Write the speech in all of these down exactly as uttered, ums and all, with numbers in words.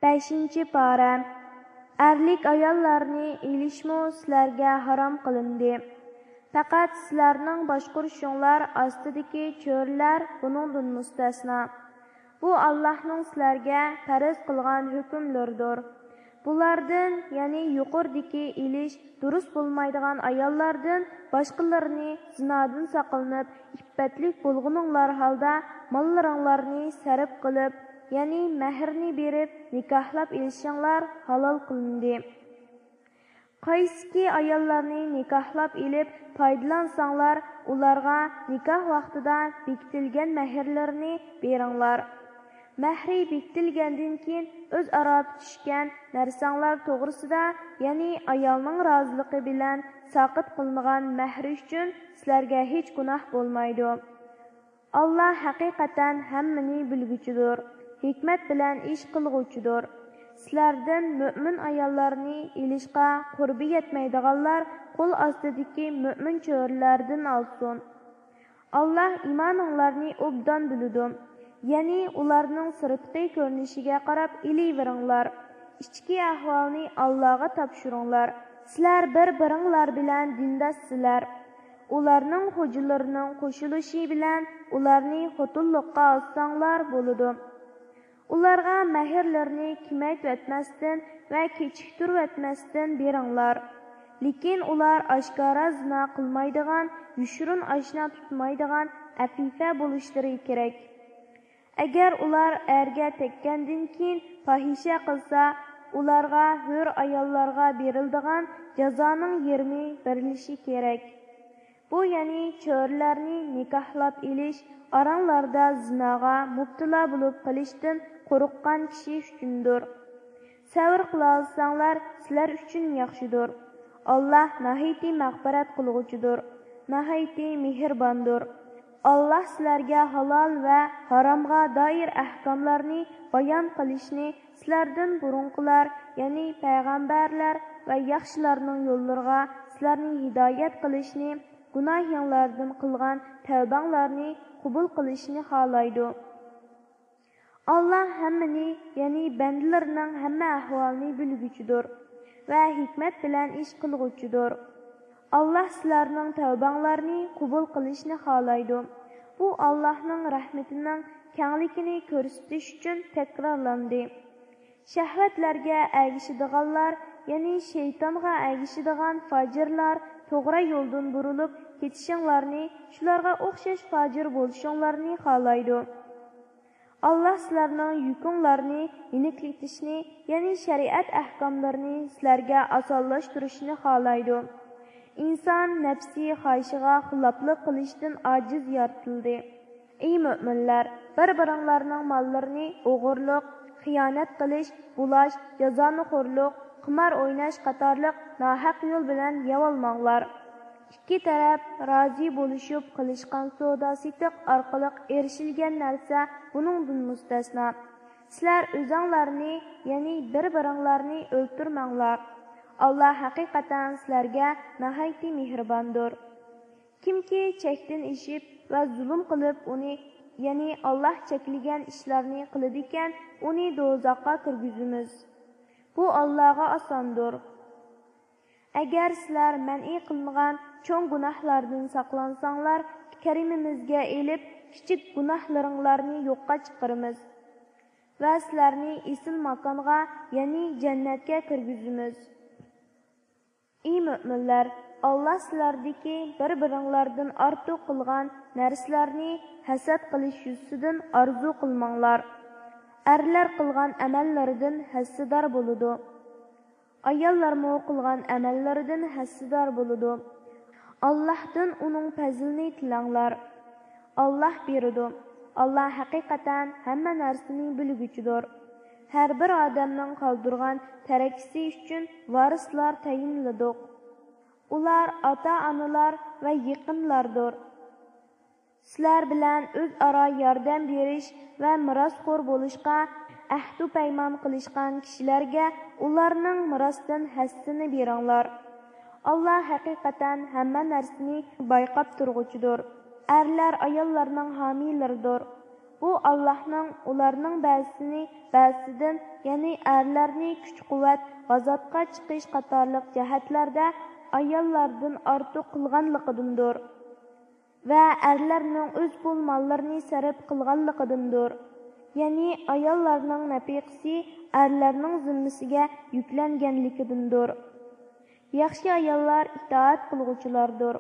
بەشىنچى پارە. ئەرلىك ئاياللارنى ئېلىشمۇ سىلەرگە ھارام قىلىندى. پەقەت سىلەرنىڭ باشقۇرۇشۇڭلار ئاستىدىكى چۆرىلەر بۇنىڭدىن مۇستەسنا. بۇ ئاللاھنىڭ سىلەرگە پەرز قىلغان ھۆكۈملىرىدۇر. بۇلاردىن، يەنى يۇقىرىدىكى ئېلىش دۇرۇس بولمايدىغان ئاياللاردىن باشقىلىرىنى زىنادىن ساقلىنىپ، ئىپپەتلىك بولغىنىڭلار ھالدا ماللىرىڭلارنى سەرپ قىلىپ، يەنى مەھرىنى بېرىپ نىكاھلاپ ئېلىشىڭلار ھالال قىلىندى. قايسىكى ئاياللارنى نىكاھلاپ ئېلىپ پايدىلانساڭلار، ئۇلارغا نىكاھ ۋاقتىدا بېكىتىلگەن مەھىرلىرىنى بېرىڭلار. مەھرى بېكىتىلگەندىن كېيىن ئۆزئارا پۈتۈشكەن نەرسەڭلار توغرىسىدا، يەنى ئايالنىڭ رازىلىقى بىلەن ساقىت قىلىنغان مەھرى ئۈچۈن سىلەرگە ھېچ گۇناھ بولمايدۇ. ئاللا ھەقىقەتەن ھەممىنى بىلگۈچىدۇر، ھېكمەت بىلەن ئىش قىلغۇچىدۇر. سىلەردىن مۆمىن ئاياللارنى ئېلىشقا قۇربى يەتمەيدىغانلار قول ئاستىدىكى مۆمىن چۆرىلەردىن ئالسۇن. ئاللا ئىمانىڭلارنى ئوبدان بىلىدۇ. يەنى ئۇلارنىڭ سىرتقى كۆرۈنۈشىگە قاراپ ئېلىۋېرىڭلار. ئىچكى ئەھۋالنى ئاللاغا تاپشۇرۇڭلار. سىلەر بىر-بىرىڭلار بىلەن دىنداشسىلەر. ئۇلارنىڭ خوجىلىرىنىڭ قوشۇلۇشى بىلەن ئۇلارنى خوتۇنلۇققا ئالساڭلار بولىدۇ. ئۇلارغا مەھىرلىرىنى كېمەيتىۋەتمەستىن ۋە كېچىكتۈرۈۋەتمەستىن بېرىڭلار. لېكىن ئۇلار ئاشكارا زىنا قىلمايدىغان، يوشۇرۇن ئاشنا تۇتمايدىغان ئەفىفە بولۇشلىرى كېرەك. ئەگەر ئۇلار ئەرگە تەگكەندىن كېيىن پاھىشە قىلسا، ئۇلارغا ھۆر ئاياللارغا بېرىلىدىغان جازانىڭ يېرىمى بېرىلىشى كېرەك. بۇ يەنى چۆرىلەرنى نىكاھلاپ ئېلىش، ئاراڭلاردا زىناغا مۇپتىلا بولۇپ قېلىشتىن قورققان كىشى ئۈچۈندۇر. سەۋر قىلالىساڭلار، سىلەر ئۈچۈن ياخشىدۇر. ئاللا ناھايىتى مەغپىرەت قىلغۇچىدۇر، ناھايىتى مېھرىباندۇر. ئاللا سىلەرگە ھالال ۋە ھارامغا دائىر ئەھكاملارنى بايان قىلىشنى، سىلەردىن بۇرۇنقىلار، يەنى پەيغەمبەرلەر ۋە ياخشىلارنىڭ يوللىرىغا سىلەرنى ھىدايەت قىلىشنى، گۇناھىڭلاردىن قىلغان تەۋبەڭلارنى قوبۇل قىلىشنى خالايدۇ. ئاللا ھەممىنى، يەنى بەندىلىرىنىڭ ھەممە ئەھۋالىنى بىلگۈچىدۇر ۋە ھېكمەت بىلەن ئىش قىلغۇچىدۇر. ئاللا سىلەرنىڭ تەۋبەڭلارنى قوبۇل قىلىشنى خالايدۇ. بۇ ئاللانىڭ رەھمىتىنىڭ كەڭلىكىنى كۆرسىتىش ئۈچۈن تەكرارلاندى. شەھۋەتلەرگە ئەگىشىدىغانلار، يەنى شەيتانغا ئەگىشىدىغان فاجىرلار توغرا يولدىن بۇرۇلۇپ كېتىشىڭلارنى، شۇلارغا ئوخشاش فاجىر بولۇشۇڭلارنى خالايدۇ. ئاللا سىلەرنىڭ يۈكۈڭلارنى يېنىكلىتىشنى، يەنى شەرىئەت ئەھكاملىرىنى سىلەرگە ئاسانلاشتۇرۇشنى خالايدۇ. ئىنسان نەپسى خاھىشىغا خىلاپلىق قىلىشتىن ئاجىز يارىتىلدى. ئەي مۆمىنلەر، بىر-بىرىڭلارنىڭ ماللىرىنى ئوغرىلىق، خىيانەت قىلىش، بۇلاش، جازانىخورلۇق، قىمار ئويناش قاتارلىق ناھەق يول بىلەن يەۋالماڭلار. ئىككى تەرەپ رازى بولۇشۇپ قىلىشقان سودا-سېتىق ئارقىلىق ئېرىشىلگەن نەرسە بۇنىڭدىن مۇستەسنا. سىلەر ئۆزۈڭلارنى، يەنى بىر-بىرىڭلارنى ئۆلتۈرمەڭلار. ئاللا ھەقىقەتەن سىلەرگە ناھايىتى مېھرىباندۇر. كىمكى چەكتىن ئېشىپ ۋە زۇلۇم قىلىپ ئۇنى، يەنى ئاللا چەكلىگەن ئىشلارنى قىلىدىكەن، ئۇنى دوزاخقا كىرگۈزىمىز. بۇ ئاللاغا ئاساندۇر. ئەگەر سىلەر مەنئى قىلىنغان چوڭ گۇناھلاردىن ساقلانساڭلار، كەرىمىمىزگە ئېلىپ، كىچىك گۇناھلىرىڭلارنى يوققا چىقىرىمىز ۋە سىلەرنى ئېسىل ماكانغا، يەنى جەننەتكە كىرگۈزىمىز. ئى مۆمىنلەر، ئاللا سىلەردىكى بىر-بىرىڭلاردىن ئارتۇق قىلغان نەرسىلەرنى ھەسەت قىلىش يۈزىسىدىن ئارزۇ قىلماڭلار. ئەرلەر قىلغان ئەمەللىرىدىن ھەسسىدار بولىدۇ. ئاياللارمۇ قىلغان ئەمەللىرىدىن ھەسسىدار بولىدۇ. ئاللاھتىن ئۇنىڭ پەزلىنى تىلەڭلار. ئاللاھ بېرىدۇ. ئاللاھ ھەقىقەتەن ھەممە نەرسىنى بىلگۈچىدۇر. ھەر بىر ئادەمنىڭ قالدۇرغان تەرىكىسى ئۈچۈن ۋارىسلار تەيىنلىدۇق. ئۇلار ئاتا-ئانىلار ۋە يېقىنلاردۇر. سىلەر بىلەن ئۆزئارا ياردەم بېرىش ۋە مىراسخور بولۇشقا ئەھدۇ پەيمان قىلىشقان كىشىلەرگە ئۇلارنىڭ مىراستىن ھەسسىنى بېرىڭلار. ئاللا ھەقىقەتەن ھەممە نەرسىنى بايقاپ تۇرغۇچىدۇر. ئەرلەر ئاياللارنىڭ ھامىيلىرىدۇر. بۇ ئاللاھنىڭ ئۇلارنىڭ بەزىسىنى بەزىسىدىن، يەنى ئەرلەرنى كۈچ-قۇۋۋەت، غازاتقا چىقىش قاتارلىق جەھەتلەردە ئاياللاردىن ئارتۇق قىلغانلىقىدىندۇر ۋە ئەرلەرنىڭ ئۆز پۇل-ماللىرىنى سەرپ قىلغانلىقىدىندۇر. يەنى ئاياللارنىڭ نەپىقىسى ئەرلەرنىڭ زىممىسىگە يۈكلەنگەنلىكىدىندۇر. ياخشى ئاياللار ئىتائەت قىلغۇچىلاردۇر.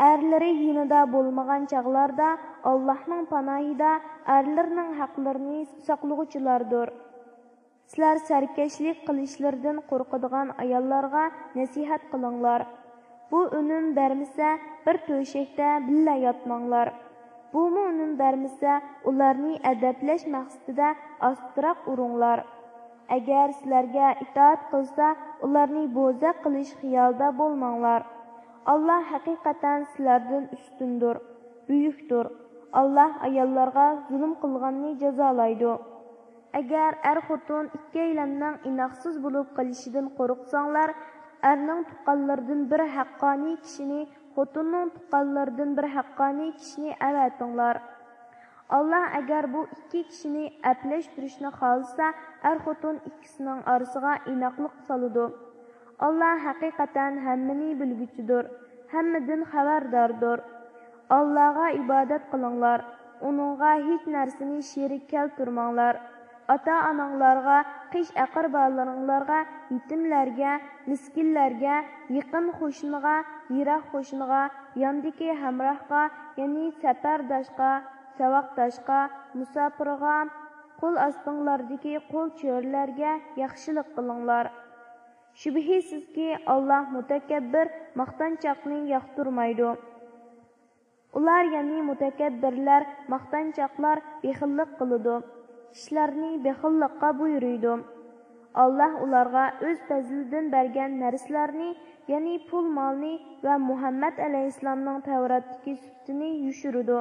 ئەرلىرى يېنىدا بولمىغان چاغلاردا ئاللاھنىڭ پاناھىدا ئەرلىرىنىڭ ھەقلىرىنى ساقلىغۇچىلاردۇر. سىلەر سەركەشلىك قىلىشلىرىدىن قورقىدىغان ئاياللارغا نەسىھەت قىلىڭلار. بۇ ئۈنۈم بەرمىسە، بىر تۆشەكتە بىللە ياتماڭلار. بۇمۇ ئۈنۈم بەرمىسە، ئۇلارنى ئەدەپلەش مەقسىتىدە ئاستىراق ئۇرۇڭلار. ئەگەر سىلەرگە ئىتائەت قىلسا، ئۇلارنى بوزەك قىلىش خىيالىدا بولماڭلار. ئاللاھ ھەقىقەتەن سىلەردىن ئۈستۈندۇر، بۈيۈكتۇر. ئاللاھ ئاياللارغا زۇلۇم قىلغاننى جازالايدۇ. ئەگەر ئەر-خوتۇن ئىككىيلەننىڭ ئىناقسىز بولۇپ قېلىشىدىن قورقساڭلار، ئەرنىڭ تۇغقانلىرىدىن بىر ھەققانىي كىشىنى، خوتۇننىڭ تۇغقانلىرىدىن بىر ھەققانىي كىشىنى ئەۋەتىڭلار. ئاللاھ ئەگەر بۇ ئىككى كىشىنى ئەپلەشتۈرۈشنى خالىسا، ئەر-خوتۇن ئىككىسىنىڭ ئارىسىغا ئىناقلىق سالىدۇ. ئاللاھ ھەقىقەتەن ھەممىنى بىلگۈچىدۇر، ھەممىدىن خەۋەرداردۇر. ئاللاھقا ئىبادەت قىلىڭلار، ئۇنىڭغا ھېچ نەرسىنى شېرىك كەلتۈرمەڭلار. ئاتا-ئاناڭلارغا، قېش-ئەقرىبالىرىڭلارغا، يېتىملەرگە، مىسكىنلەرگە، يېقىن قوشنىغا، يىراق قوشنىغا، ياندىكى ھەمراھقا، يەنى سەپەرداشقا، ساۋاقداشقا، مۇساپىرغا، قول ئاستىڭلاردىكى قول چۆرىلەرگە ياخشىلىق قىلىڭلار. شۈبھىسىزكى، ئاللاھ مۇتەكەببىر، ماختانچاقنى ياقتۇرمايدۇ. ئۇلار، يەنى مۇتەكەببىرلەر، ماختانچاقلار بېخىللىق قىلىدۇ، كىشىلەرنى بېخىللىققا بۇيرۇيدۇ. ئاللاھ ئۇلارغا ئۆز پەزلىدىن بەرگەن نەرسىلەرنى، يەنى پۇل-مالنى ۋە مۇھەممەد ئەلەيھىسسالامنىڭ تەۋراتتىكى سۈپىتىنى يوشۇرىدۇ.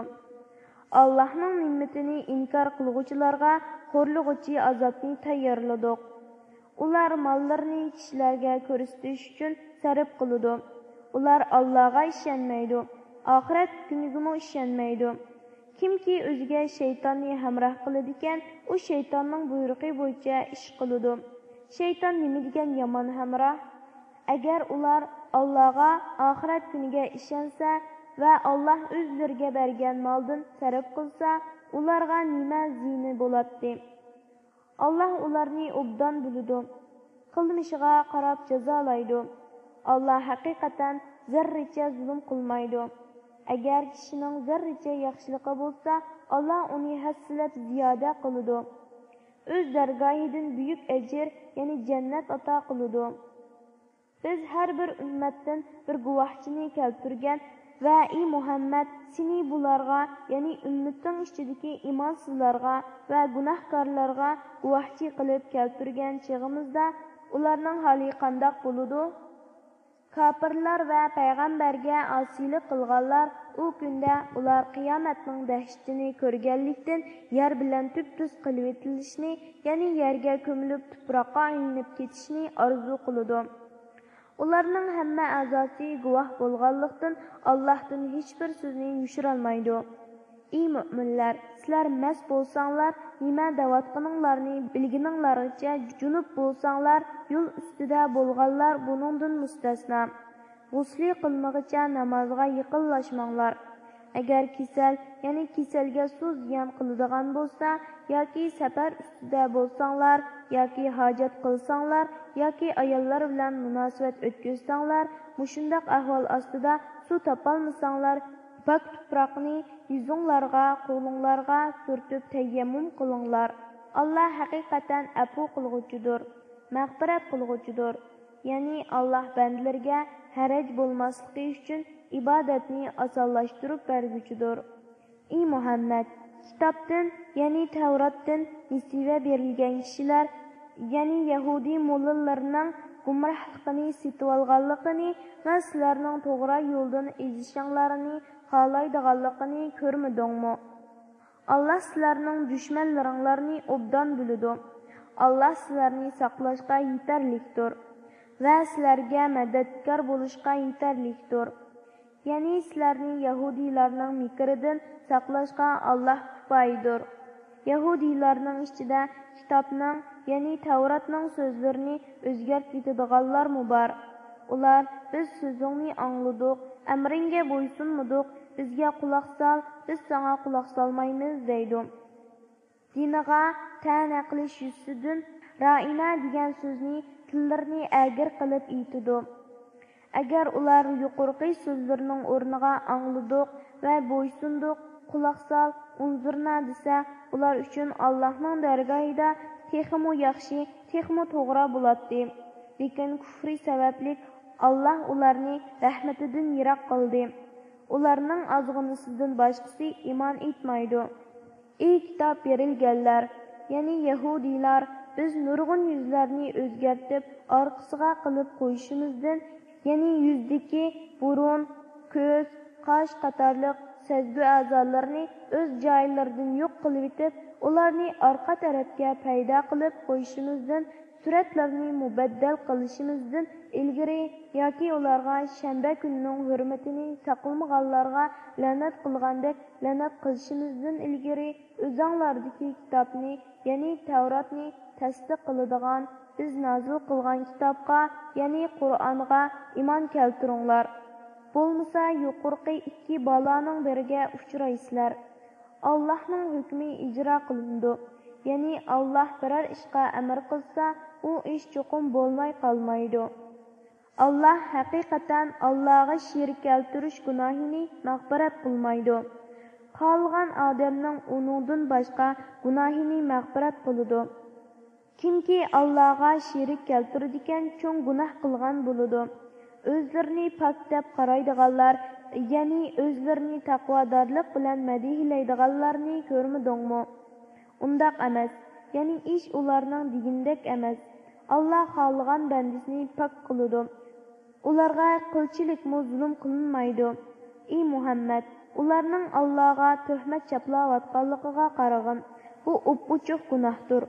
ئاللاھنىڭ نېمىتىنى ئىنكار قىلغۇچىلارغا خورلىغۇچى ئازابنى تەييارلىدۇق. ئۇلار ماللىرىنى كىشىلەرگە كۆرسىتىش ئۈچۈن سەرپ قىلىدۇ. ئۇلار ئاللاھقا ئىشەنمەيدۇ، ئاخىرەت كۈنىگىمۇ ئىشەنمەيدۇ. كىمكى ئۆزىگە شەيتاننى ھەمراھ قىلىدىكەن، ئۇ شەيتاننىڭ بۇيرۇقى بويىچە ئىش قىلىدۇ. شەيتان نېمە دېگەن يامان ھەمراھ! ئەگەر ئۇلار ئاللاھقا، ئاخىرەت كۈنىگە ئىشەنسە ۋە ئاللاھ ئۆزلىرىگە بەرگەن مالدىن سەرپ قىلسا، ئۇلارغا نېمە زىيىنى بولاتتى؟ ئاللاھ ئۇلارنى ئوبدان بىلىدۇ. قىلمىشىغا قاراپ جازالايدۇ. ئاللاھ ھەقىقەتەن زەررىچە زۇلۇم قىلمايدۇ. ئەگەر كىشىنىڭ زەررىچە ياخشىلىقى بولسا، ئاللاھ ئۇنى ھەسسىلەپ زىيادە قىلىدۇ. ئۆز دەرگاھىدىن بۈيۈك ئەجىر، يەنى جەننەت ئاتا قىلىدۇ. بىز ھەر بىر ئۈممەتتىن بىر گۇۋاھچىنى كەلتۈرگەن ۋە ئى مۇھەممەد، سېنى بۇلارغا، يەنى ئۈممىتىڭ ئىچىدىكى ئىمانسىزلارغا ۋە گۇناھكارلارغا گۇۋاھچى قىلىپ كەلتۈرگەن چېغىمىزدا ئۇلارنىڭ ھالى قانداق بولىدۇ؟ كاپىرلار ۋە پەيغەمبەرگە ئاسىيلىق قىلغانلار ئۇ كۈندە ئۇلار قىيامەتنىڭ دەھشىتىنى كۆرگەنلىكتىن يەر بىلەن تۈپتۈز قىلىۋېتىلىشنى، يەنى يەرگە كۆمۈلۈپ تۇپراققا ئايلىنىپ كېتىشنى ئارزۇ قىلىدۇ. ئۇلارنىڭ ھەممە ئەزاسى گۇۋاھ بولغانلىقتىن، ئاللاھتىن ھېچبىر سۆزنى يوشۇرالمايدۇ. ئى مۆمىنلەر، سىلەر مەست بولساڭلار، نېمە دەۋاتقىنىڭلارنى بىلگىنىڭلارغىچە جۇنۇپ بولساڭلار، يول ئۈستىدە بولغانلار بۇنىڭدىن مۇستەسنا. غۇسلى قىلمىغىچە نامازغا يېقىنلاشماڭلار. ئەگەر كېسەل، يەنى كېسەلگە سۇ زىيان قىلىدىغان بولسا، ياكى سەپەر ئۈستىدە بولساڭلار، ياكى ھاجەت قىلساڭلار، ياكى ئاياللار بىلەن مۇناسىۋەت ئۆتكۈزسەڭلار، مۇشۇنداق ئەھۋال ئاستىدا سۇ تاپالمىساڭلار، پاك تۇپراقنى يۈزۈڭلارغا، قولۇڭلارغا سۈرتۈپ تەيەممۇم قىلىڭلار. ئاللاھ ھەقىقەتەن ئەپۇ قىلغۇچىدۇر، مەغپىرەت قىلغۇچىدۇر. يەنى ئاللاھ بەندىلىرىگە ھەرەج بولماسلىقى ئۈچۈن ئىبادەتنى ئاسانلاشتۇرۇپ بەرگۈچىدۇر. ئى مۇھەممەد، كىتابتىن، يەنى تەۋراتتىن نېسىۋە بېرىلگەن كىشىلەر، يەنى يەھۇدىي موللىلىرىنىڭ گۇمراھلىقىنى سېتىۋالغانلىقىنى ۋە سىلەرنىڭ توغرا يولدىن ئېزىشىڭلارنى خالايدىغانلىقىنى كۆرمىدىڭمۇ؟ ئاللاھ سىلەرنىڭ دۈشمەنلىرىڭلارنى ئوبدان بىلىدۇ. ئاللاھ سىلەرنى ساقلاشقا يېتەرلىكتۇر ۋە سىلەرگە مەدەتكار بولۇشقا يېتەرلىكتۇر. يەنى سىلەرنى يەھۇدىيلارنىڭ مىكرىدىن ساقلاشقا ئاللاھ كۇپايىدۇر. يەھۇدىيلارنىڭ ئىچىدە كىتابنىڭ، يەنى تەۋراتنىڭ سۆزلىرىنى ئۆزگەرتىۋېتىدىغانلارمۇ بار. ئۇلار، «بىز سۆزۈڭنى ئاڭلىدۇق، ئەمرىڭگە بويسۇنمىدۇق، بىزگە قۇلاق سال، بىز ساڭا قۇلاق سالمايمىز» دەيدۇ. دىنىغا تەنە قىلىش يۈزىسىدىن رائىنا دېگەن سۆزنى تىللىرىنى ئەگىر قىلىپ ئېيتىدۇ. ئەگەر ئۇلار يۇقىرىقى سۆزلىرىنىڭ ئورنىغا «ئاڭلىدۇق» ۋە «بويسۇندۇق»، «قۇلاق سال»، «ئۇنزۇرنا» دېسە، ئۇلار ئۈچۈن ئاللاھنىڭ دەرگاھىدا تېخىمۇ ياخشى، تېخىمۇ توغرا بولاتتى. لېكىن كۇفرى سەۋەبلىك ئاللاھ ئۇلارنى رەھمىتىدىن يىراق قىلدى. ئۇلارنىڭ ئازغىنىسىدىن باشقىسى ئىمان ئېيتمايدۇ. ئى كىتاب بېرىلگەنلەر، يەنى يەھۇدىيلار، بىز نۇرغۇن يۈزلەرنى ئۆزگەرتىپ، ئارقىسىغا قىلىپ قويۇشىمىزدىن، يەنى يۈزدىكى بۇرۇن، كۆز، قاش قاتارلىق سەزگۈ ئەزالىرىنى ئۆز جايلىرىدىن يوق قىلىۋېتىپ، ئۇلارنى ئارقا تەرەپكە پەيدا قىلىپ قويۇشىمىزدىن، سۈرەتلەرنى مۇبەددەل قىلىشىمىزدىن ئىلگىرى ياكى ئۇلارغا شەنبە كۈنىنىڭ ھۆرمىتىنى ساقلىمىغانلارغا لەنەت قىلغاندەك لەنەت قىلىشىمىزدىن ئىلگىرى، ئۆزۈڭلاردىكى كىتابنى، يەنى تەۋراتنى تەستىق قىلىدىغان، بىز نازىل قىلغان كىتابقا، يەنى قۇرئانغا ئىمان كەلتۈرۈڭلار. بولمىسا يۇقىرىقى ئىككى بالانىڭ بىرىگە ئۇچرايسىلەر. ئاللاھنىڭ ھۆكمى ئىجرا قىلىنىدۇ. يەنى ئاللاھ بىرەر ئىشقا ئەمر قىلسا، ئۇ ئىش چوقۇم بولماي قالمايدۇ. ئاللاھ ھەقىقەتەن ئاللاھقا شېرىك كەلتۈرۈش گۇناھىنى مەغپىرەت قىلمايدۇ. خالىغان ئادەمنىڭ ئۇنىڭدىن باشقا گۇناھىنى مەغپىرەت قىلىدۇ. كىمكى ئاللاھقا شېرىك كەلتۈرىدىكەن، چوڭ گۇناھ قىلغان بولىدۇ. ئۆزلىرىنى پاك دەپ قارايدىغانلار، يەنى ئۆزلىرىنى تەقۋادارلىق بىلەن مەدھىيلەيدىغانلارنى كۆرمىدىڭمۇ؟ ئۇنداق ئەمەس، يەنى ئىش ئۇلارنىڭ دېگىنىدەك ئەمەس. ئاللاھ خالىغان بەندىسىنى پاك قىلىدۇ. ئۇلارغا قىلچىلىكمۇ زۇلۇم قىلىنمايدۇ. ئى مۇھەممەد، ئۇلارنىڭ ئاللاھقا تۆھمەت چاپلاۋاتقانلىقىغا قارىغىن، بۇ ئوپئوچۇق گۇناھتۇر.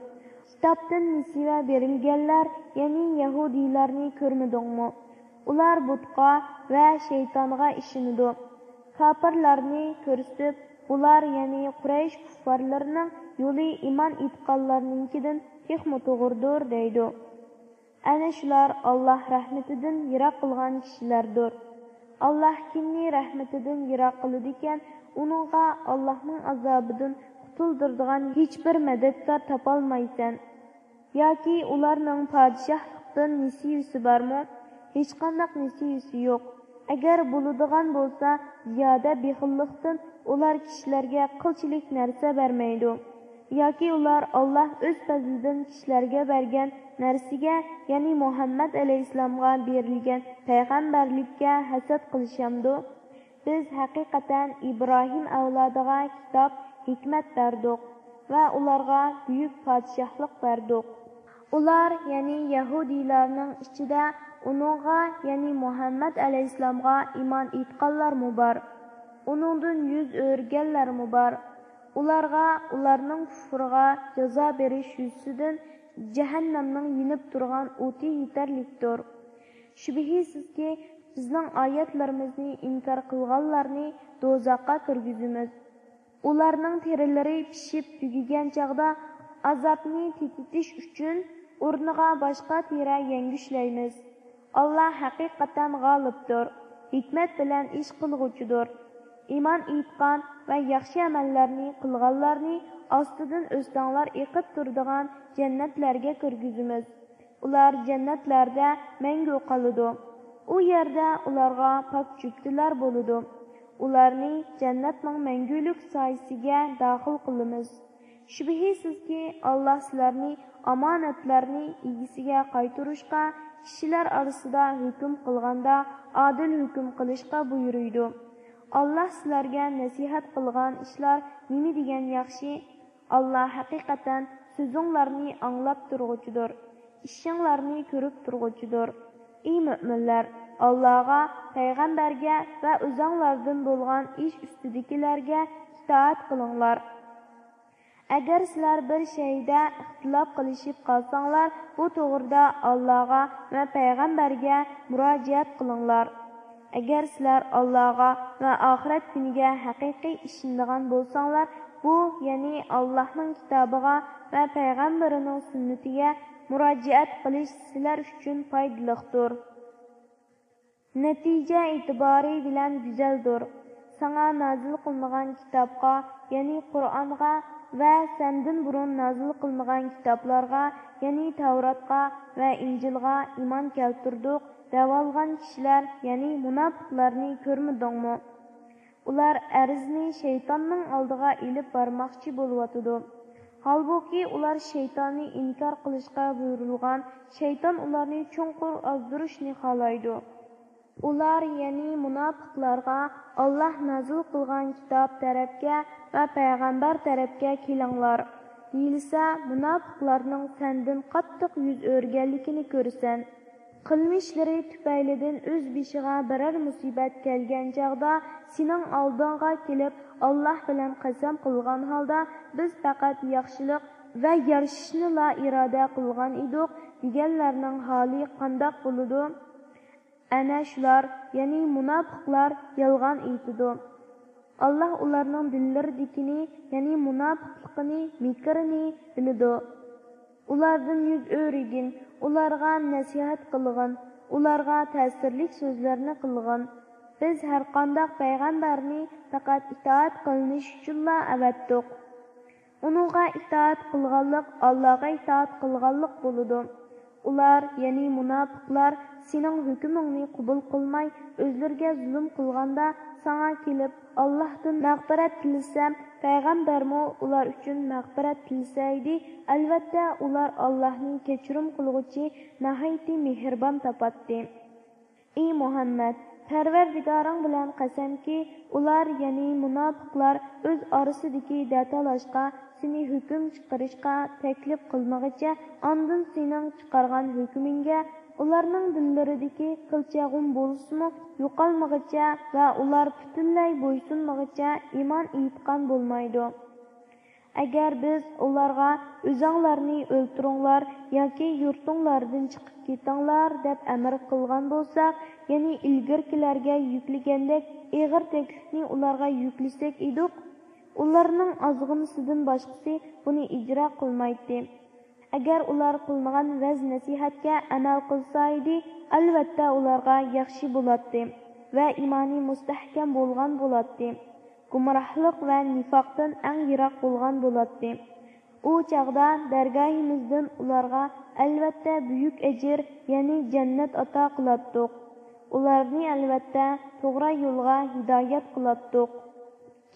كىتابتىن نېسىۋە بېرىلگەنلەر، يەنى يەھۇدىيلارنى كۆرمىدىڭمۇ؟ ئۇلار بۇتقا ۋە شەيتانغا ئىشىنىدۇ. كاپىرلارنى كۆرسىتىپ، بۇلار، يەنى قۇرەيش كۇففارلىرىنىڭ يولى ئىمان ئېيتقانلارنىڭكىدىن تېخىمۇ توغرىدۇر، دەيدۇ. ئەنە شۇلار ئاللاھ رەھمىتىدىن يىراق قىلغان كىشىلەردۇر. ئاللاھ كىمنى رەھمىتىدىن يىراق قىلىدىكەن، ئۇنىڭغا ئاللاھنىڭ ئازابىدىن قۇتۇلدۇرىدىغان ھېچبىر مەدەتكار تاپالمايسەن. ياكى ئۇلارنىڭ پادىشاھلىقتىن نېسىۋىسى بارمۇ؟ ھېچقانداق نېسىۋىسى يوق. ئەگەر بولىدىغان بولسا، زىيادە بېخىللىقتىن ئۇلار كىشىلەرگە قىلچىلىك نەرسە بەرمەيدۇ. ياكى ئۇلار ئاللاھ ئۆز پەزلىدىن كىشىلەرگە بەرگەن نەرسىگە، يەنى مۇھەممەد ئەلەيھىسسالامغا بېرىلگەن پەيغەمبەرلىككە ھەسەت قىلىشامدۇ؟ بىز ھەقىقەتەن ئىبراھىم ئەۋلادىغا كىتاب، ھېكمەت بەردۇق ۋە ئۇلارغا بۈيۈك پادىشاھلىق بەردۇق. ئۇلار، يەنى يەھۇدىيلارنىڭ ئىچىدە ئۇنىڭغا، يەنى مۇھەممەد ئەلەيھىسسالامغا ئىمان ئېيتقانلارمۇ بار، ئۇنىڭدىن يۈز ئۆرۈگەنلەرمۇ بار. ئۇلارغا ئۇلارنىڭ كۇفرىغا جازا بېرىش يۈزىسىدىن جەھەننەمنىڭ يېنىپ تۇرغان ئوتى يېتەرلىكتۇر. شۈبھىسىزكى، بىزنىڭ ئايەتلىرىمىزنى ئىنكار قىلغانلارنى دوزاخقا كىرگۈزىمىز. ئۇلارنىڭ تېرىلىرى پىشىپ تۈگىگەن چاغدا، ئازابنى تېتىتىش ئۈچۈن ئورنىغا باشقا تېرە يەڭگۈشلەيمىز. ئاللاھ ھەقىقەتەن غالىبتۇر، ھېكمەت بىلەن ئىش قىلغۇچىدۇر. ئىمان ئېيتقان ۋە ياخشى ئەمەللەرنى قىلغانلارنى ئاستىدىن ئۆستەڭلەر ئېقىپ تۇرىدىغان جەننەتلەرگە كىرگۈزىمىز. ئۇلار جەننەتلەردە مەڭگۈ قالىدۇ. ئۇ يەردە ئۇلارغا پاك جۈپتىلەر بولىدۇ. ئۇلارنى جەننەتنىڭ مەڭگۈلۈك سايىسىگە داخىل قىلىمىز. شۈبھىسىزكى، ئاللاھ سىلەرنى ئامانەتلەرنى ئىگىسىگە قايتۇرۇشقا، كىشىلەر ئارىسىدا ھۆكۈم قىلغاندا ئادىل ھۆكۈم قىلىشقا بۇيرۇيدۇ. ئاللاھ سىلەرگە نەسىھەت قىلغان ئىشلار نېمە دېگەن ياخشى! ئاللاھ ھەقىقەتەن سۆزۈڭلارنى ئاڭلاپ تۇرغۇچىدۇر، ئىشىڭلارنى كۆرۈپ تۇرغۇچىدۇر. ئى مۆمىنلەر، ئاللاھقا، پەيغەمبەرگە ۋە ئۆزۈڭلاردىن بولغان ئىش ئۈستىدىكىلەرگە ئىتائەت قىلىڭلار. ئەگەر سىلەر بىر شەيدە ئىختىلاپ قىلىشىپ قالساڭلار، بۇ توغرىدا ئاللاھقا ۋە پەيغەمبەرگە مۇراجىئەت قىلىڭلار. ئەگەر سىلەر ئاللاھقا ۋە ئاخىرەت كۈنىگە ھەقىقىي ئىشىنىدىغان بولساڭلار، بۇ، يەنى ئاللاھنىڭ كىتابىغا ۋە پەيغەمبىرىنىڭ سۈننىتىگە مۇراجىئەت قىلىش سىلەر ئۈچۈن پايدىلىقتۇر. نەتىجە ئېتىبارى بىلەن گۈزەلدۇر. ساڭا نازىل قىلىنغان كىتابقا، يەنى قۇرئانغا ۋە سەندىن بۇرۇن نازىل قىلىنغان كىتابلارغا، يەنى تەۋراتقا ۋە ئىنجىلغا ئىمان كەلتۈردۇق دەۋالغان كىشىلەر، يەنى مۇناپىقلارنى كۆرمىدىڭمۇ؟ ئۇلار ئەرزنى شەيتاننىڭ ئالدىغا ئېلىپ بارماقچى بولۇۋاتىدۇ. ھالبۇكى، ئۇلار شەيتاننى ئىنكار قىلىشقا بۇيرۇلغان، شەيتان ئۇلارنى چوڭقۇر ئازدۇرۇشنى خالايدۇ. ئۇلار، يەنى مۇناپىقلارغا، ئاللاھ نازىل قىلغان كىتاب تەرەپكە ۋە پەيغەمبەر تەرەپكە كېلىڭلار، دېيىلسە، مۇناپىقلارنىڭ سەندىن قاتتىق يۈز ئۆرۈگەنلىكىنى كۆرىسەن. قىلمىشلىرى تۈپەيلىدىن ئۆز بېشىغا بىرەر مۇسىبەت كەلگەن چاغدا، سېنىڭ ئالدىڭغا كېلىپ، ئاللاھ بىلەن قەسەم قىلغان ھالدا، بىز پەقەت ياخشىلىق ۋە يارىشىشنىلا ئىرادە قىلغان ئىدۇق، دېگەنلەرنىڭ ھالى قانداق بولىدۇ؟ ئەنە شۇلار، يەنى مۇناپىقلار يالغان ئېيتىدۇ. ئاللاھ ئۇلارنىڭ دىللىرىدىكىنى، يەنى مۇناپىقلىقىنى، مىكرىنى بىلىدۇ. ئۇلاردىن يۈز ئۆرۈگىن، ئۇلارغا نەسىھەت قىلغىن، ئۇلارغا تەسىرلىك سۆزلەرنى قىلغىن. بىز ھەرقانداق پەيغەمبەرنى پەقەت ئىتائەت قىلىنىش ئۈچۈنلا ئەۋەتتۇق. ئۇنىڭغا ئىتائەت قىلغانلىق ئاللاغا ئىتائەت قىلغانلىق بولىدۇ. ئۇلار، يەنى مۇناپىقلار، سېنىڭ ھۆكمۈڭنى قوبۇل قىلماي، ئۆزلىرىگە زۇلۇم قىلغاندا، ساڭا كېلىپ، ئاللاھتىن مەغپىرەت تىلىسە، پەيغەمبەرمۇ ئۇلار ئۈچۈن مەغپىرەت تىلىسەيدى، ئەلۋەتتە، ئۇلار ئاللاھنى كەچۈرۈم قىلغۇچى، ناھايىتى مېھرىبان تاپاتتى. ئى مۇھەممەد، پەرۋەردىگارىڭ بىلەن قەسەمكى، ئۇلار، يەنى مۇناپىقلار، ئۆز ئارىسىدىكى دەتالاشقا، سېنى ھۆكۈم چىقىرىشقا تەكلىپ قىلمىغىچە، ئاندىن سېنىڭ چىقارغان ھۆكمۈڭگە ئۇلارنىڭ دىللىرىدىكى قىلچە غۇم بولسىمۇ يوقالمىغىچە ۋە ئۇلار پۈتۈنلەي بويسۇنمىغىچە ئىمان ئېيتقان بولمايدۇ. ئەگەر بىز ئۇلارغا، «ئۆزۈڭلارنى ئۆلتۈرۈڭلار ياكى يۇرتۇڭلاردىن چىقىپ كېتىڭلار» دەپ ئەمىر قىلغان بولساق، يەنى ئىلگىرىكىلەرگە يۈكلىگەندەك ئېغىر تەكلىپنى ئۇلارغا يۈكلىسەك ئىدۇق، ئۇلارنىڭ ئازغىنىسىدىن باشقىسى بۇنى ئىجرا قىلمايتتى. ئەگەر ئۇلار قىلىنغان ۋەز-نەسىھەتكە ئەمەل قىلسايدى، ئەلۋەتتە ئۇلارغا ياخشى بولاتتى ۋە ئىمانى مۇستەھكەم بولغان بولاتتى. گۇمراھلىق ۋە نىفاقتىن ئەڭ يىراق بولغان بولاتتى. ئۇ چاغدا دەرگاھىمىزدىن ئۇلارغا ئەلۋەتتە بۈيۈك ئەجىر، يەنى جەننەت ئاتا قىلاتتۇق. ئۇلارنى ئەلۋەتتە توغرا يولغا ھىدايەت قىلاتتۇق.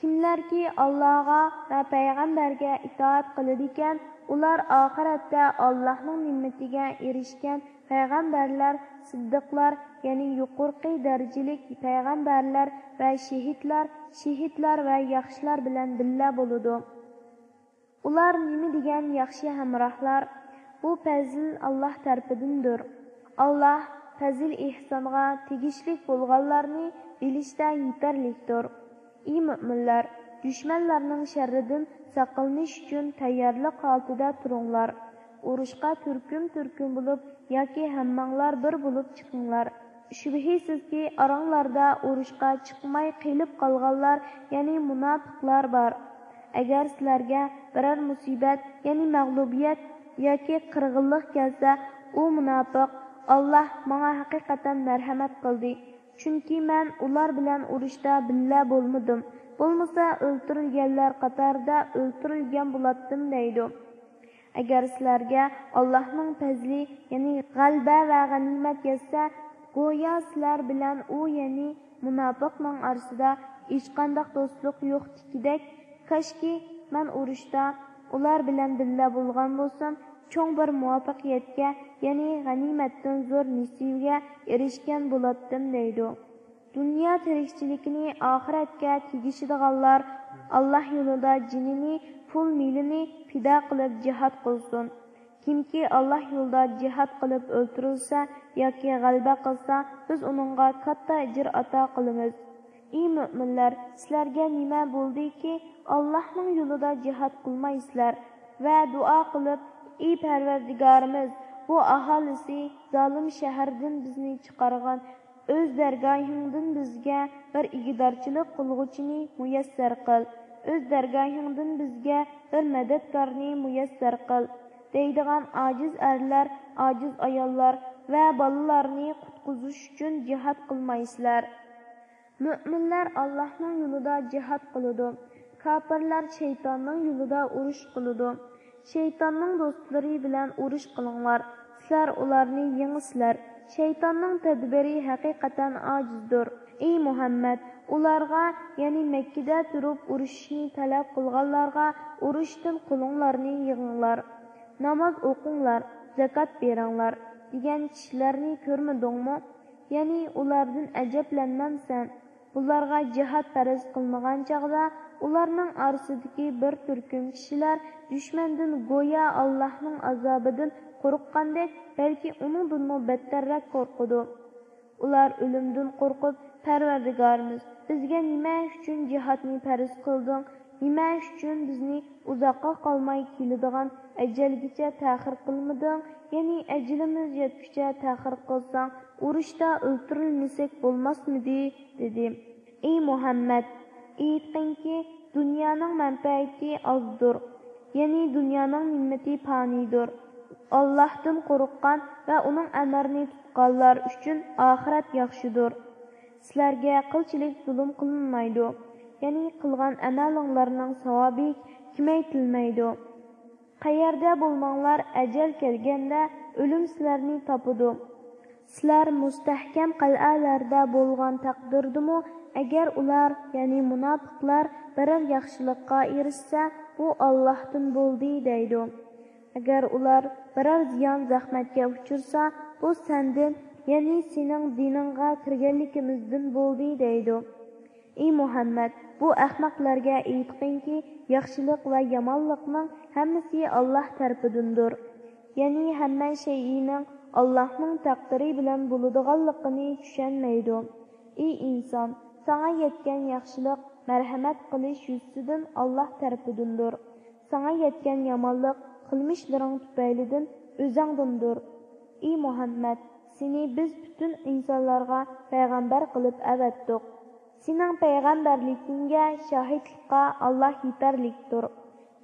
كىملەركى ئاللاغا ۋە پەيغەمبەرگە ئىتائەت قىلىدىكەن، ئۇلار ئاخىرەتتە ئاللاھنىڭ نېمىتىگە ئېرىشكەن پەيغەمبەرلەر، سىددىقلار، يەنى يۇقىرىقى دەرىجىلىك پەيغەمبەرلەر ۋە شېھىتلار، شېھىتلار ۋە ياخشىلار بىلەن بىللە بولىدۇ. ئۇلار نېمە دېگەن ياخشى ھەمراھلار! بۇ پەزىل ئاللاھ تەرىپىدىندۇر. ئاللاھ پەزىل-ئېھسانغا تېگىشلىك بولغانلارنى بىلىشتە يېتەرلىكتۇر. ئى مۆمىنلەر، دۈشمەنلەرنىڭ شەررىدىن ساقلىنىش ئۈچۈن تەييارلىق ھالىتىدە تۇرۇڭلار. ئۇرۇشقا تۈركۈم-تۈركۈم بولۇپ ياكى ھەممىڭلار بىر بولۇپ چىقىڭلار. شۈبھىسىزكى، ئاراڭلاردا ئۇرۇشقا چىقماي قېلىپ قالغانلار، يەنى مۇناپىقلار بار. ئەگەر سىلەرگە بىرەر مۇسىبەت، يەنى مەغلۇبىيەت ياكى قىرغىنلىق كەلسە، ئۇ مۇناپىق، «ئاللاھ ماڭا ھەقىقەتەن مەرھەمەت قىلدى، چۈنكى مەن ئۇلار بىلەن ئۇرۇشتا بىللە بولمىدىم، بولمىسا ئۆلتۈرۈلگەنلەر قاتارىدا ئۆلتۈرۈلگەن بولاتتىم» دەيدۇ. ئەگەر سىلەرگە ئاللاھنىڭ پەزلى، يەنى غەلىبە ۋە غەنىيمەت يەتسە، گويا سىلەر بىلەن ئۇ، يەنى مۇناپىقنىڭ ئارىسىدا ھېچقانداق دوستلۇق يوقتىكىدەك، كاشكى مەن ئۇرۇشتا ئۇلار بىلەن بىللە بولغان بولسام، چوڭ بىر مۇۋەپپەقىيەتكە، يەنى غەنىيمەتتىن زور نېسىۋىگە ئېرىشكەن بولاتتىم، دەيدۇ. دۇنيا تىرىكچىلىكىنى ئاخىرەتكە تېگىشىدىغانلار ئاللاھ يولىدا جېنىنى، پۇل-مېلىنى پىدا قىلىپ جىھاد قىلسۇن. كىمكى ئاللاھ يولىدا جىھاد قىلىپ ئۆلتۈرۈلسە ياكى غەلىبە قىلسا، بىز ئۇنىڭغا كاتتا ئەجىر ئاتا قىلىمىز. ئى مۆمىنلەر، سىلەرگە نېمە بولدىكى، ئاللاھنىڭ يولىدا جىھاد قىلمايسىلەر ۋە دۇئا قىلىپ، ئى پەرۋەردىگارىمىز، بۇ ئاھالىسى زالىم شەھەردىن بىزنى چىقارغان ئۆز دەرگاھىڭدىن بىزگە بىر ئىگىدارچىلىق قىلغۇچىنى مۇيەسسەر قىل. ئۆز دەرگاھىڭدىن بىزگە بىر مەدەتكارنى مۇيەسسەر قىل، دەيدىغان ئاجىز ئەرلەر، ئاجىز ئاياللار ۋە بالىلارنى قۇتقۇزۇش ئۈچۈن جىھاد قىلمايسىلەر. مۆمىنلەر ئاللاھنىڭ يولىدا جىھاد قىلىدۇ، كاپىرلار شەيتاننىڭ يولىدا ئۇرۇش قىلىدۇ. شەيتاننىڭ دوستلىرى بىلەن ئۇرۇش قىلىڭلار، سىلەر ئۇلارنى يېڭىسىلەر. شەيتاننىڭ تەدبىرى ھەقىقەتەن ئاجىزدۇر. ئى مۇھەممەد، ئۇلارغا، يەنى مەككىدە تۇرۇپ ئۇرۇشۇشنى تەلەپ قىلغانلارغا ئۇرۇشتىن قولۇڭلارنى يىغىڭلار، ناماز ئوقۇڭلار، زاكات بېرىڭلار دېگەن كىشىلەرنى كۆرمىدىڭمۇ؟ يەنى ئۇلاردىن ئەجەبلەنمەمسەن؟ ئۇلارغا جىھاد پەرز قىلىنغان چاغدا، ئۇلارنىڭ ئارىسىدىكى بىر تۈركۈم كىشىلەر دۈشمەندىن گويا ئاللاھنىڭ ئازابىدىن قورققاندەك، بەلكى ئۇنىڭدىنمۇ بەتتەررەك قورقىدۇ. ئۇلار ئۆلۈمدىن قورقۇپ، پەرۋەردىگارىمىز، بىزگە نېمە ئۈچۈن جىھادنى پەرز قىلدىڭ؟ نېمە ئۈچۈن بىزنى ئۇزاققا قالماي كېلىدىغان ئەجەلگىچە تەخىر قىلمىدىڭ؟ يەنى ئەجىلىمىز يەتكۈچە تەخىر قىلساڭ، ئۇرۇشتا ئۆلتۈرۈلمىسەك بولماسمىدى؟ دېدى. ئى مۇھەممەد، ئېيتقىنكى، دۇنيانىڭ مەنپەئەتى ئازدۇر، يەنى دۇنيانىڭ نېمىتى پانىيدۇر. ئاللاھتىن قورققان ۋە ئۇنىڭ ئەمرىنى تۇتقانلار ئۈچۈن ئاخىرەت ياخشىدۇر. سىلەرگە قىلچىلىك زۇلۇم قىلىنمايدۇ، يەنى قىلغان ئەمەلىڭلارنىڭ ساۋابى كېمەيتىلمەيدۇ. قەيەردە بولماڭلار، ئەجەل كەلگەندە ئۆلۈم سىلەرنى تاپىدۇ. سىلەر مۇستەھكەم قەلئەلەردە بولغان تەقدىردىمۇ، ئەگەر ئۇلار، يەنى مۇناپىقلار، بىرەر ياخشىلىققا ئېرىشسە، بۇ ئاللاھتىن بولدى دەيدۇ. ئەگەر ئۇلار بىرەر زىيان زەخمەتكە ئۇچرىسا، بۇ سەندىن، يەنى سېنىڭ دىنىڭغا كىرگەنلىكىمىزدىن بولدى دەيدۇ. ئى مۇھەممەد، بۇ ئەخمەقلەرگە ئېيتقىنكى، ياخشىلىق ۋە يامانلىقنىڭ ھەممىسى ئاللاھ تەرىپىدىندۇر. يەنى ھەممە شەيئىنىڭ ئاللاھنىڭ تەقدىرى بىلەن بولىدىغانلىقىنى چۈشەنمەيدۇ. ئى ئىنسان، ساڭا يەتكەن ياخشىلىق مەرھەمەت قىلىش يۈزىسىدىن ئاللاھ تەرىپىدىندۇر. ساڭا يەتكەن يامانلىق قىلمىشلىرىڭ تۈپەيلىدىن ئۆزۈڭدىندۇر. ئى مۇھەممەد، سېنى بىز پۈتۈن ئىنسانلارغا پەيغەمبەر قىلىپ ئەۋەتتۇق. سېنىڭ پەيغەمبەرلىكىڭگە شاھىتلىققا ئاللاھ يېتەرلىكتۇر.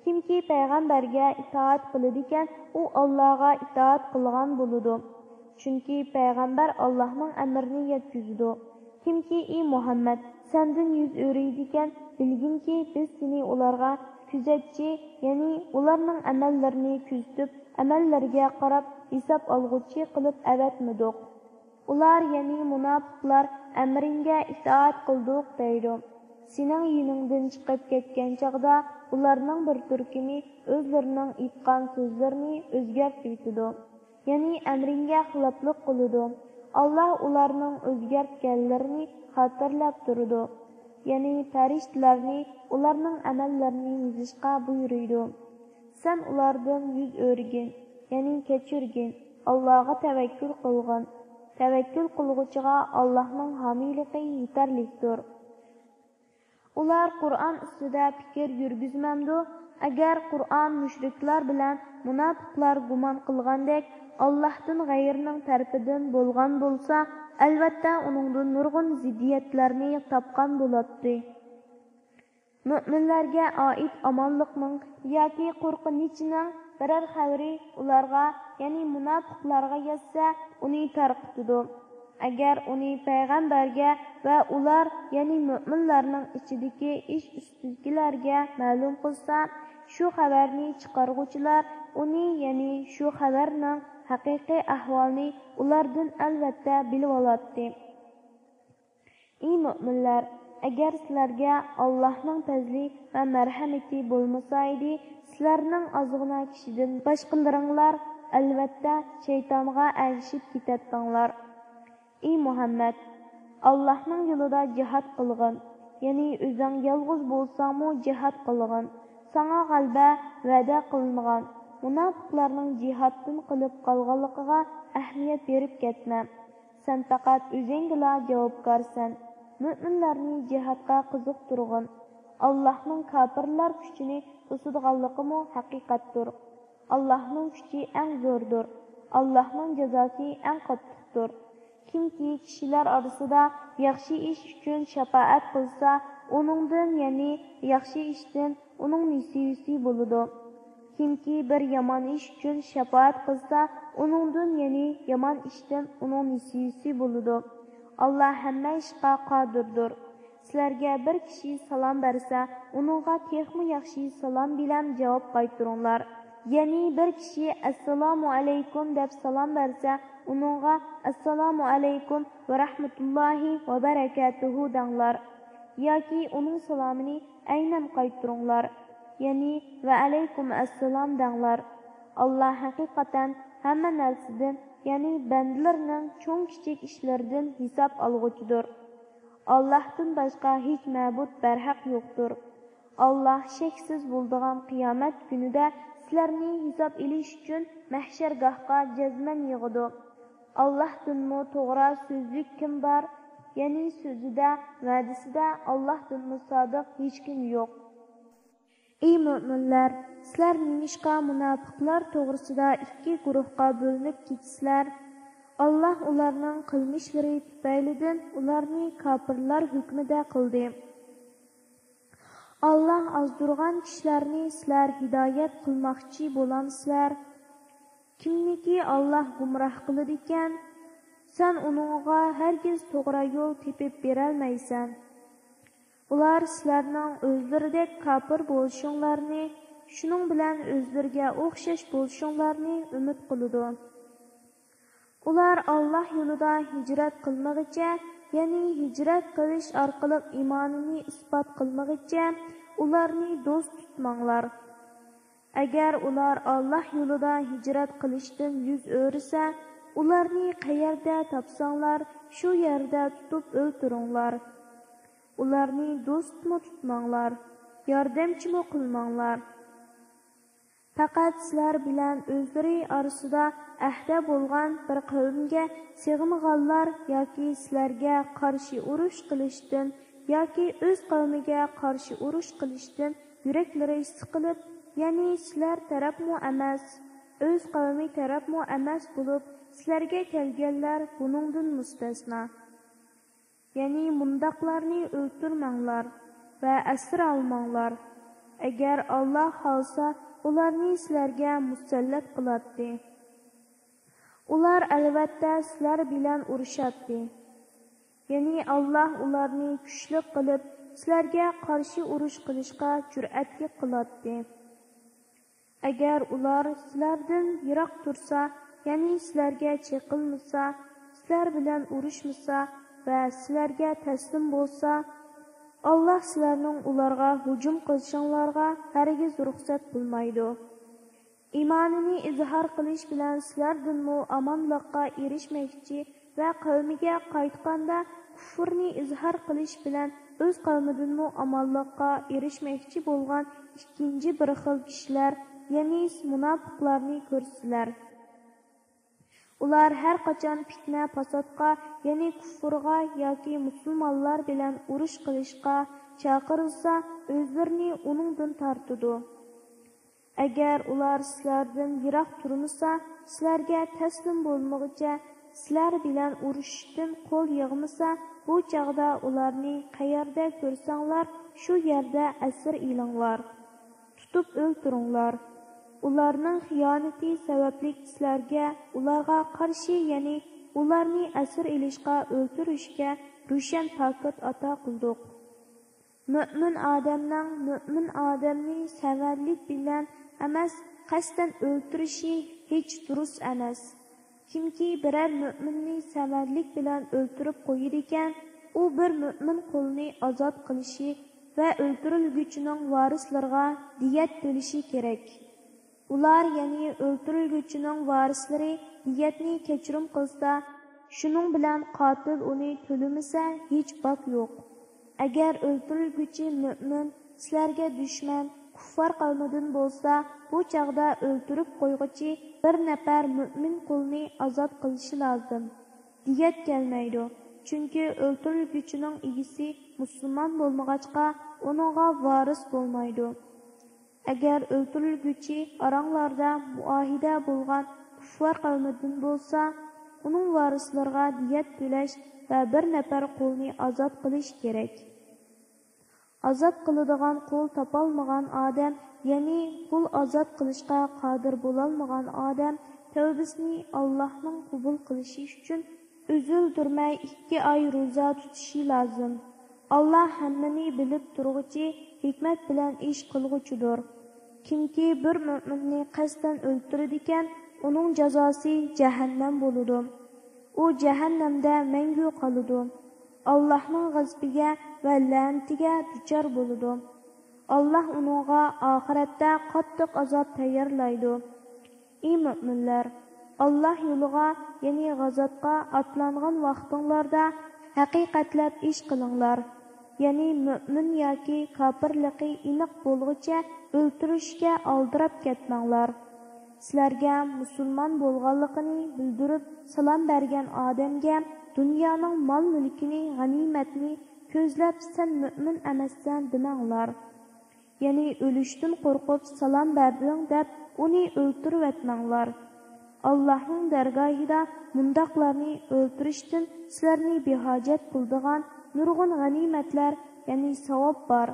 كىمكى پەيغەمبەرگە ئىتائەت قىلىدىكەن، ئۇ ئاللاھقا ئىتائەت قىلغان بولىدۇ. چۈنكى پەيغەمبەر ئاللاھنىڭ ئەمرىنى يەتكۈزىدۇ. كىمكى، ئى مۇھەممەد، سەندىن يۈز ئۆرۈيدىكەن، بىلگىنكى، بىز سېنى ئۇلارغا كۆزەتچى، يەنى ئۇلارنىڭ ئەمەللىرىنى كۆزىتىپ، ئەمەللىرىگە قاراپ ھېساب ئالغۇچى قىلىپ ئەۋەتمىدۇق. ئۇلار، يەنى مۇناپىقلار، ئەمرىڭگە ئىتائەت قىلدۇق دەيدۇ. سېنىڭ يېنىڭدىن چىقىپ كەتكەن چاغدا ئۇلارنىڭ بىر تۈركۈمى ئۆزلىرىنىڭ ئېيتقان سۆزلىرىنى ئۆزگەرتىۋېتىدۇ، يەنى ئەمرىڭگە خىلاپلىق قىلىدۇ. ئاللاھ ئۇلارنىڭ ئۆزگەرتكەنلىرىنى خاتىرىلەپ تۇرىدۇ، يەنى پەرىشتىلەرنى ئۇلارنىڭ ئەمەللىرىنى يېزىشقا بۇيرۇيدۇ. سەن ئۇلاردىن يۈز ئۆرۈگىن، يەنى كەچۈرگىن، ئاللاھقا تەۋەككۈل قىلغىن. تەۋەككۈل قىلغۇچىغا ئاللاھنىڭ ھامىيلىقى يېتەرلىكتۇر. ئۇلار قۇرئان ئۈستىدە پىكىر يۈرگۈزمەمدۇ؟ ئەگەر قۇرئان مۇشرىكلار بىلەن مۇناپىقلار گۇمان قىلغاندەك ئاللاھتىن غەيرىنىڭ تەرىپىدىن بولغان بولسا، ئەلۋەتتە ئۇنىڭدىن نۇرغۇن زىددىيەتلەرنى تاپقان بولاتتى. مۆمىنلەرگە ئائىت ئامانلىقنىڭ ياكى قورقۇنچنىڭ بىرەر خەۋىرى ئۇلارغا، يەنى مۇناپىقلارغا يەتسە، ئۇنى تارقىتىدۇ. ئەگەر ئۇنى پەيغەمبەرگە ۋە ئۇلار، يەنى مۆمىنلەرنىڭ ئىچىدىكى ئىش ئۈستىدىكىلەرگە مەلۇم قىلسا، شۇ خەۋەرنى چىقارغۇچىلار ئۇنى، يەنى شۇ خەۋەرنىڭ ھەقىقىي ئەھۋالىنى ئۇلاردىن ئەلۋەتتە بىلىۋالاتتى. ئى مۆمىنلەر، ئەگەر سىلەرگە ئاللاھنىڭ پەزلى ۋە مەرھەمىتى بولمىسا ئىدى، سىلەرنىڭ ئازغىنە كىشىدىن باشقىلىرىڭلار ئەلۋەتتە شەيتانغا ئەگىشىپ كېتەتتىڭلار. ئى مۇھەممەد، ئاللاھنىڭ يولىدا جىھاد قىلغىن، يەنى ئۆزۈڭ يالغۇز بولساڭمۇ جىھاد قىلغىن. ساڭا غەلىبە ۋەدە قىلىنغان مۇناپىقلارنىڭ جىھادتىن قېلىپ قالغانلىقىغا ئەھمىيەت بېرىپ كەتمە. سەن پەقەت ئۆزۈڭگىلا جاۋابكارسەن. مۆمىنلەرنى جىھادقا قىزىقتۇرغىن. ئاللاھنىڭ كاپىرلار كۈچىنى توسىدىغانلىقىمۇ ھەقىقەتتۇر. ئاللاھنىڭ كۈچى ئەڭ زوردۇر. ئاللاھنىڭ جازاسى ئەڭ قاتتىقتۇر. كىمكى كىشىلەر ئارىسىدا ياخشى ئىش ئۈچۈن شاپائەت قىلسا، ئۇنىڭدىن، يەنى ياخشى ئىشتىن ئۇنىڭ نېسىۋىسى بولىدۇ. كىمكى بىر يامان ئىش ئۈچۈن شاپائەت قىلسا، ئۇنىڭدىن، يەنى يامان ئىشتىن ئۇنىڭ نېسىۋىسى بولىدۇ. ئاللا ھەممە ئىشقا قادىردۇر. سىلەرگە بىر كىشى سالام بەرسە، ئۇنىڭغا تېخىمۇ ياخشى سالام بىلەن جاۋاب قايتۇرۇڭلار. يەنى بىر كىشى «ئەسسالامۇ ئەلەيكۇم» دەپ سالام بەرسە، ئۇنىڭغا «ئەسسالامۇ ئەلەيكۇم ۋە رەھمەتۇللاھى ۋە بەرەكاتۇھۇ» دەڭلار. ياكى ئۇنىڭ سالامىنى ئەينەن قايتۇرۇڭلار. يەنى «ۋە ئەلەيكۇم ئەسسالام» دەڭلار. ئاللا ھەقىقەتەن ھەممە نەرسىدىن، يەنى بەندىلىرىنىڭ چوڭ-كىچىك ئىشلىرىدىن ھېساب ئالغۇچىدۇر. ئاللاھتىن باشقا ھېچ مەبۇد بەرھەق يوقتۇر. ئاللاھ شەكسىز بولىدىغان قىيامەت كۈنىدە سىلەرنى ھېساب ئېلىش ئۈچۈن مەھشەرگاھقا جەزمەن يىغىدۇ. ئاللاھتىنمۇ توغرا سۆزلۈك كىم بار؟ يەنى سۆزىدە، ۋەدىسىدە ئاللاھتىنمۇ سادىق ھېچكىم يوق. ئى مۆمىنلەر، سىلەر نېمىشقا مۇناپىقلار توغرىسىدا ئىككى گۇرۇھقا بۆلۈنۈپ كېتىسىلەر؟ ئاللاھ ئۇلارنىڭ قىلمىشلىرى تۈپەيلىدىن ئۇلارنى كاپىرلار ھۆكمىدە قىلدى. ئاللاھ ئازدۇرغان كىشىلەرنى سىلەر ھىدايەت قىلماقچى بولامسىلەر؟ كىمنىكى ئاللاھ گۇمراھ قىلىدىكەن، سەن ئۇنىڭغا ھەرگىز توغرا يول تېپىپ بېرەلمەيسەن. ئۇلار سىلەرنىڭ ئۆزلىرىدەك كاپىر بولۇشۇڭلارنى، شۇنىڭ بىلەن ئۆزلىرىگە ئوخشاش بولۇشۇڭلارنى ئۈمىد قىلىدۇ. ئۇلار ئاللاھ يولىدا ھىجرەت قىلمىغىچە، يەنى ھىجرەت قىلىش ئارقىلىق ئىمانىنى ئىسپات قىلمىغىچە، ئۇلارنى دوست تۇتماڭلار. ئەگەر ئۇلار ئاللاھ يولىدا ھىجرەت قىلىشتىن يۈز ئۆرۈسە، ئۇلارنى قەيەردە تاپساڭلار، شۇ يەردە تۇتۇپ ئۆلتۈرۈڭلار. ئۇلارنى دوستمۇ تۇتماڭلار، ياردەمچىمۇ قىلماڭلار. پەقەت سىلەر بىلەن ئۆزلىرى ئارىسىدا ئەھدە بولغان بىر قەۋمگە سىغمىغانلار ياكى سىلەرگە قارشى ئۇرۇش قىلىشتىن ياكى ئۆز قەۋمىگە قارشى ئۇرۇش قىلىشتىن يۈرەكلىرى سىقىلىپ، يەنى سىلەر تەرەپمۇ ئەمەس، ئۆز قەۋمى تەرەپمۇ ئەمەس بولۇپ، سىلەرگە كەلگەنلەر بۇنىڭدىن مۇستەسنا. يەنى مۇنداقلارنى ئۆلتۈرمەڭلار ۋە ئەسىر ئالماڭلار. ئەگەر ئاللاھ خالىسا، ئۇلارنى سىلەرگە مۇسەللەت قىلاتتى. ئۇلار ئەلۋەتتە سىلەر بىلەن ئۇرۇشاتتى. يەنى ئاللاھ ئۇلارنى كۈچلۈك قىلىپ، سىلەرگە قارشى ئۇرۇش قىلىشقا جۈرئەتلىك قىلاتتى. ئەگەر ئۇلار سىلەردىن يىراق تۇرسا، يەنى سىلەرگە چېقىلمىسا، سىلەر بىلەن ئۇرۇشمىسا ۋە سىلەرگە تەسلىم بولسا، ئاللاھ سىلەرنىڭ ئۇلارغا ھۇجۇم قىلىشىڭلارغا ھەرگىز رۇخسەت قىلمايدۇ. ئىمانىنى ئىزھار قىلىش بىلەن سىلەردىنمۇ ئامانلىققا ئېرىشمەكچى ۋە قەۋمىگە قايتقاندا كۇفرنى ئىزھار قىلىش بىلەن ئۆز قەۋمىدىنمۇ ئامانلىققا ئېرىشمەكچى بولغان ئىككىنچى بىر خىل كىشىلەر، يەنى مۇناپىقلارنى كۆرسىلەر. ئۇلار ھەر قاچان پىتنە-پاساتقا، يەنى كۇفرغا ياكى مۇسۇلمانلار بىلەن ئۇرۇش قىلىشقا چاقىرىلسا، ئۆزلىرىنى ئۇنىڭدىن تارتىدۇ. ئەگەر ئۇلار سىلەردىن يىراق تۇرمىسا، سىلەرگە تەسلىم بولمىغۇچە سىلەر بىلەن ئۇرۇشۇشتىن قول يىغمىسا، بۇ چاغدا ئۇلارنى قەيەردە كۆرسەڭلار، شۇ يەردە ئەسىر ئېلىڭلار، تۇتۇپ ئۆلتۈرۈڭلار. ئۇلارنىڭ خىيانىتى سەۋەبلىك سىلەرگە ئۇلارغا قارشى، يەنى ئۇلارنى ئەسىر ئېلىشقا، ئۆلتۈرۈشكە روشەن پاكىت ئاتا قىلدۇق. مۆمىن ئادەمنىڭ مۆمىن ئادەمنى سەۋەنلىك بىلەن ئەمەس، قەستەن ئۆلتۈرۈشى ھېچ دۇرۇس ئەمەس. كىمكى بىرەر مۆمىننى سەۋەنلىك بىلەن ئۆلتۈرۈپ قويىدىكەن، ئۇ بىر مۆمىن قۇلنى ئازاد قىلىشى ۋە ئۆلتۈرۈلگۈچىنىڭ ۋارىسلىرىغا دىيەت تۆلىشى كېرەك. ئۇلار، يەنى ئۆلتۈرۈلگۈچىنىڭ ۋارىسلىرى دىيەتنى كەچۈرۈم قىلسا، شۇنىڭ بىلەن قاتىل ئۇنى تۆلىمىسە، ھېچ باك يوق. ئەگەر ئۆلتۈرۈلگۈچى مۆمىن، سىلەرگە دۈشمەن، كۇففار قەۋمىدىن بولسا، بۇ چاغدا ئۆلتۈرۈپ قويغۇچى بىر نەپەر مۆمىن قۇلنى ئازاد قىلىشى لازىم. دىيەت كەلمەيدۇ، چۈنكى ئۆلتۈرۈلگۈچىنىڭ ئىگىسى مۇسۇلمان بولمىغاچقا، ئۇنىڭغا ۋارىس بولمايدۇ. ئەگەر ئۆلتۈرۈلگۈچى ئاراڭلاردا مۇئاھىدە بولغان كۇففار قەۋمىدىن بولسا، ئۇنىڭ ۋارىسلىرىغا دىيەت تۆلەش ۋە بىر نەپەر قۇلنى ئازاد قىلىش كېرەك. ئازاد قىلىدىغان قۇل تاپالمىغان ئادەم، يەنى قۇل ئازاد قىلىشقا قادىر بولالمىغان ئادەم تەۋبىسىنى ئاللاھنىڭ قوبۇل قىلىشى ئۈچۈن ئۈزۈلدۈرمەي ئىككى ئاي روزا تۇتۇشى لازىم. ئاللاھ ھەممىنى بىلىپ تۇرغۇچى، ھېكمەت بىلەن ئىش قىلغۇچىدۇر. كىمكى بىر مۆمىننى قەستەن ئۆلتۈرىدىكەن، ئۇنىڭ جازاسى جەھەننەم بولىدۇ. ئۇ جەھەننەمدە مەڭگۈ قالىدۇ. ئاللاھنىڭ غەزىپىگە ۋە لەنىتىگە دۇچار بولىدۇ. ئاللاھ ئۇنىڭغا ئاخىرەتتە قاتتىق ئازاب تەييارلايدۇ. ئى مۆمىنلەر! ئاللاھ يولىغا، يەنى غازاتقا ئاتلانغان ۋاقتىڭلاردا ھەقىقەتلەپ ئىش قىلىڭلار. يەنى مۆمىن ياكى كاپىرلىقى ئېنىق بولغۇچە ئۆلتۈرۈشكە ئالدىراپ كەتمەڭلار. سىلەرگە مۇسۇلمان بولغانلىقىنى بىلدۈرۈپ سالام بەرگەن ئادەمگە دۇنيانىڭ مال-مۈلكىنى، غەنىيمەتنى كۆزلەپ، سەن مۆمىن ئەمەسسەن دېمەڭلار. يەنى ئۆلۈشتىن قورقۇپ سالام بەردىڭ دەپ ئۇنى ئۆلتۈرۈۋەتمەڭلار. ئاللاھنىڭ دەرگاھىدا مۇنداقلارنى ئۆلتۈرۈشتىن سىلەرنى بىھاجەت قىلىدىغان نۇرغۇن غەنىيمەتلەر، يەنى ساۋاب بار.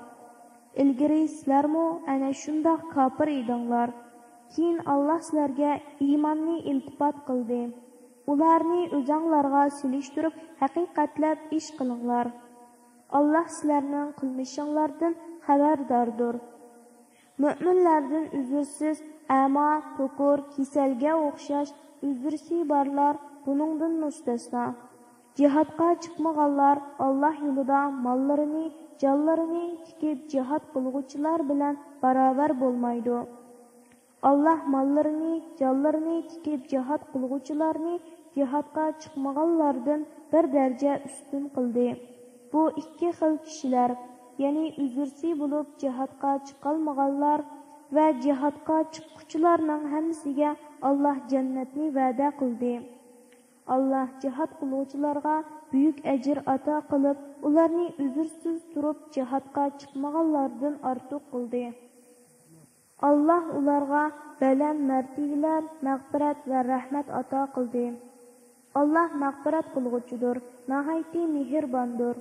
ئىلگىرى سىلەرمۇ ئەنە شۇنداق كاپىر ئىدىڭلار. كېيىن ئاللاھ سىلەرگە ئىماننى ئىلتىپات قىلدى. ئۇلارنى ئۆزەڭلارغا سېلىشتۇرۇپ ھەقىقەتلەپ ئىش قىلىڭلار. ئاللاھ سىلەرنىڭ قىلمىشىڭلاردىن خەۋەرداردۇر. مۆمىنلەردىن ئۈزرسىز ئەما، توكۇر، كېسەلگە ئوخشاش ئۈزرىسى بارلار بۇنىڭدىن مۇستەسنا. جىھادقا چىقمىغانلار ئاللاھ يولىدا ماللىرىنى، جانلىرىنى تىكىپ جىھاد قىلغۇچىلار بىلەن باراۋەر بولمايدۇ. ئاللاھ ماللىرىنى، جانلىرىنى تىكىپ جىھاد قىلغۇچىلارنى جىھادقا چىقمىغانلاردىن بىر دەرىجە ئۈستۈن قىلدى. بۇ ئىككى خىل كىشىلەر، يەنى ئۈزرىسى بولۇپ جىھادقا چىقالمىغانلار ۋە جىھادقا چىققۇچىلارنىڭ ھەممىسىگە ئاللاھ جەننەتنى ۋەدە قىلدى. ئاللاھ جىھاد قىلغۇچىلارغا بۈيۈك ئەجىر ئاتا قىلىپ، ئۇلارنى ئۈزرسىز تۇرۇپ جىھادقا چىقمىغانلاردىن ئارتۇق قىلدى. ئاللاھ ئۇلارغا بەلەن مەرتىۋىلەر، مەغپىرەت ۋە رەھمەت ئاتا قىلدى. ئاللاھ مەغپىرەت قىلغۇچىدۇر، ناھايىتى مېھرىباندۇر.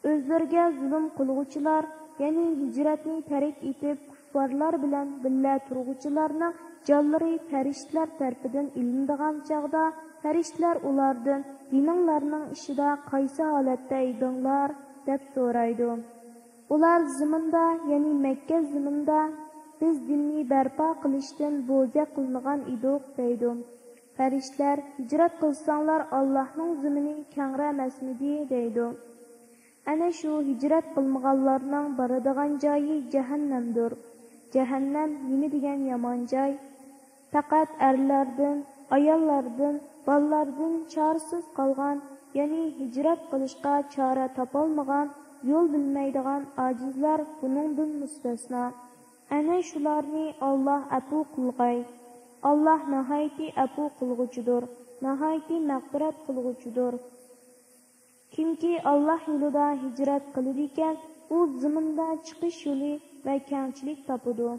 ئۆزلىرىگە زۇلۇم قىلغۇچىلار، يەنى ھىجرەتنى تەرك ئېتىپ، كۇففارلار بىلەن بىللە تۇرغۇچىلارنىڭ جانلىرى پەرىشتىلەر تەرىپىدىن ئېلىنىدىغان چاغدا، پەرىشتىلەر ئۇلاردىن، دىنىڭلارنىڭ ئىچىدە قايسى ھالەتتە ئىدىڭلار؟ دەپ سورايدۇ. ئۇلار زېمىندا، يەنى مەككە زېمىنىدا، بىز دىننى بەرپا قىلىشتىن بوزەك قىلىنغان ئىدۇق، دەيدۇ. پەرىشتىلەر، ھىجرەت قىلساڭلار، ئاللاھنىڭ زېمىنى كەڭرى ئەمەسمىدى؟ دەيدۇ. ئەنە شۇ ھىجرەت قىلمىغانلارنىڭ بارىدىغان جايى جەھەننەمدۇر. جەھەننەم نېمە دېگەن يامان جاي! پەقەت ئەرلەردىن، ئاياللاردىن، بالىلاردىن چارىسىز قالغان، يەنى ھىجرەت قىلىشقا چارە تاپالمىغان، يول بىلمەيدىغان ئاجىزلار بۇنىڭدىن مۇستەسنا. ئەنە شۇلارنى ئاللاھ ئەپۇ قىلغاي. ئاللاھ ناھايىتى ئەپۇ قىلغۇچىدۇر، ناھايىتى مەغپىرەت قىلغۇچىدۇر. كىمكى ئاللاھ يولىدا ھىجرەت قىلىدىكەن، ئۇ زېمىندا چىقىش يولى ۋە كەڭچىلىك تاپىدۇ.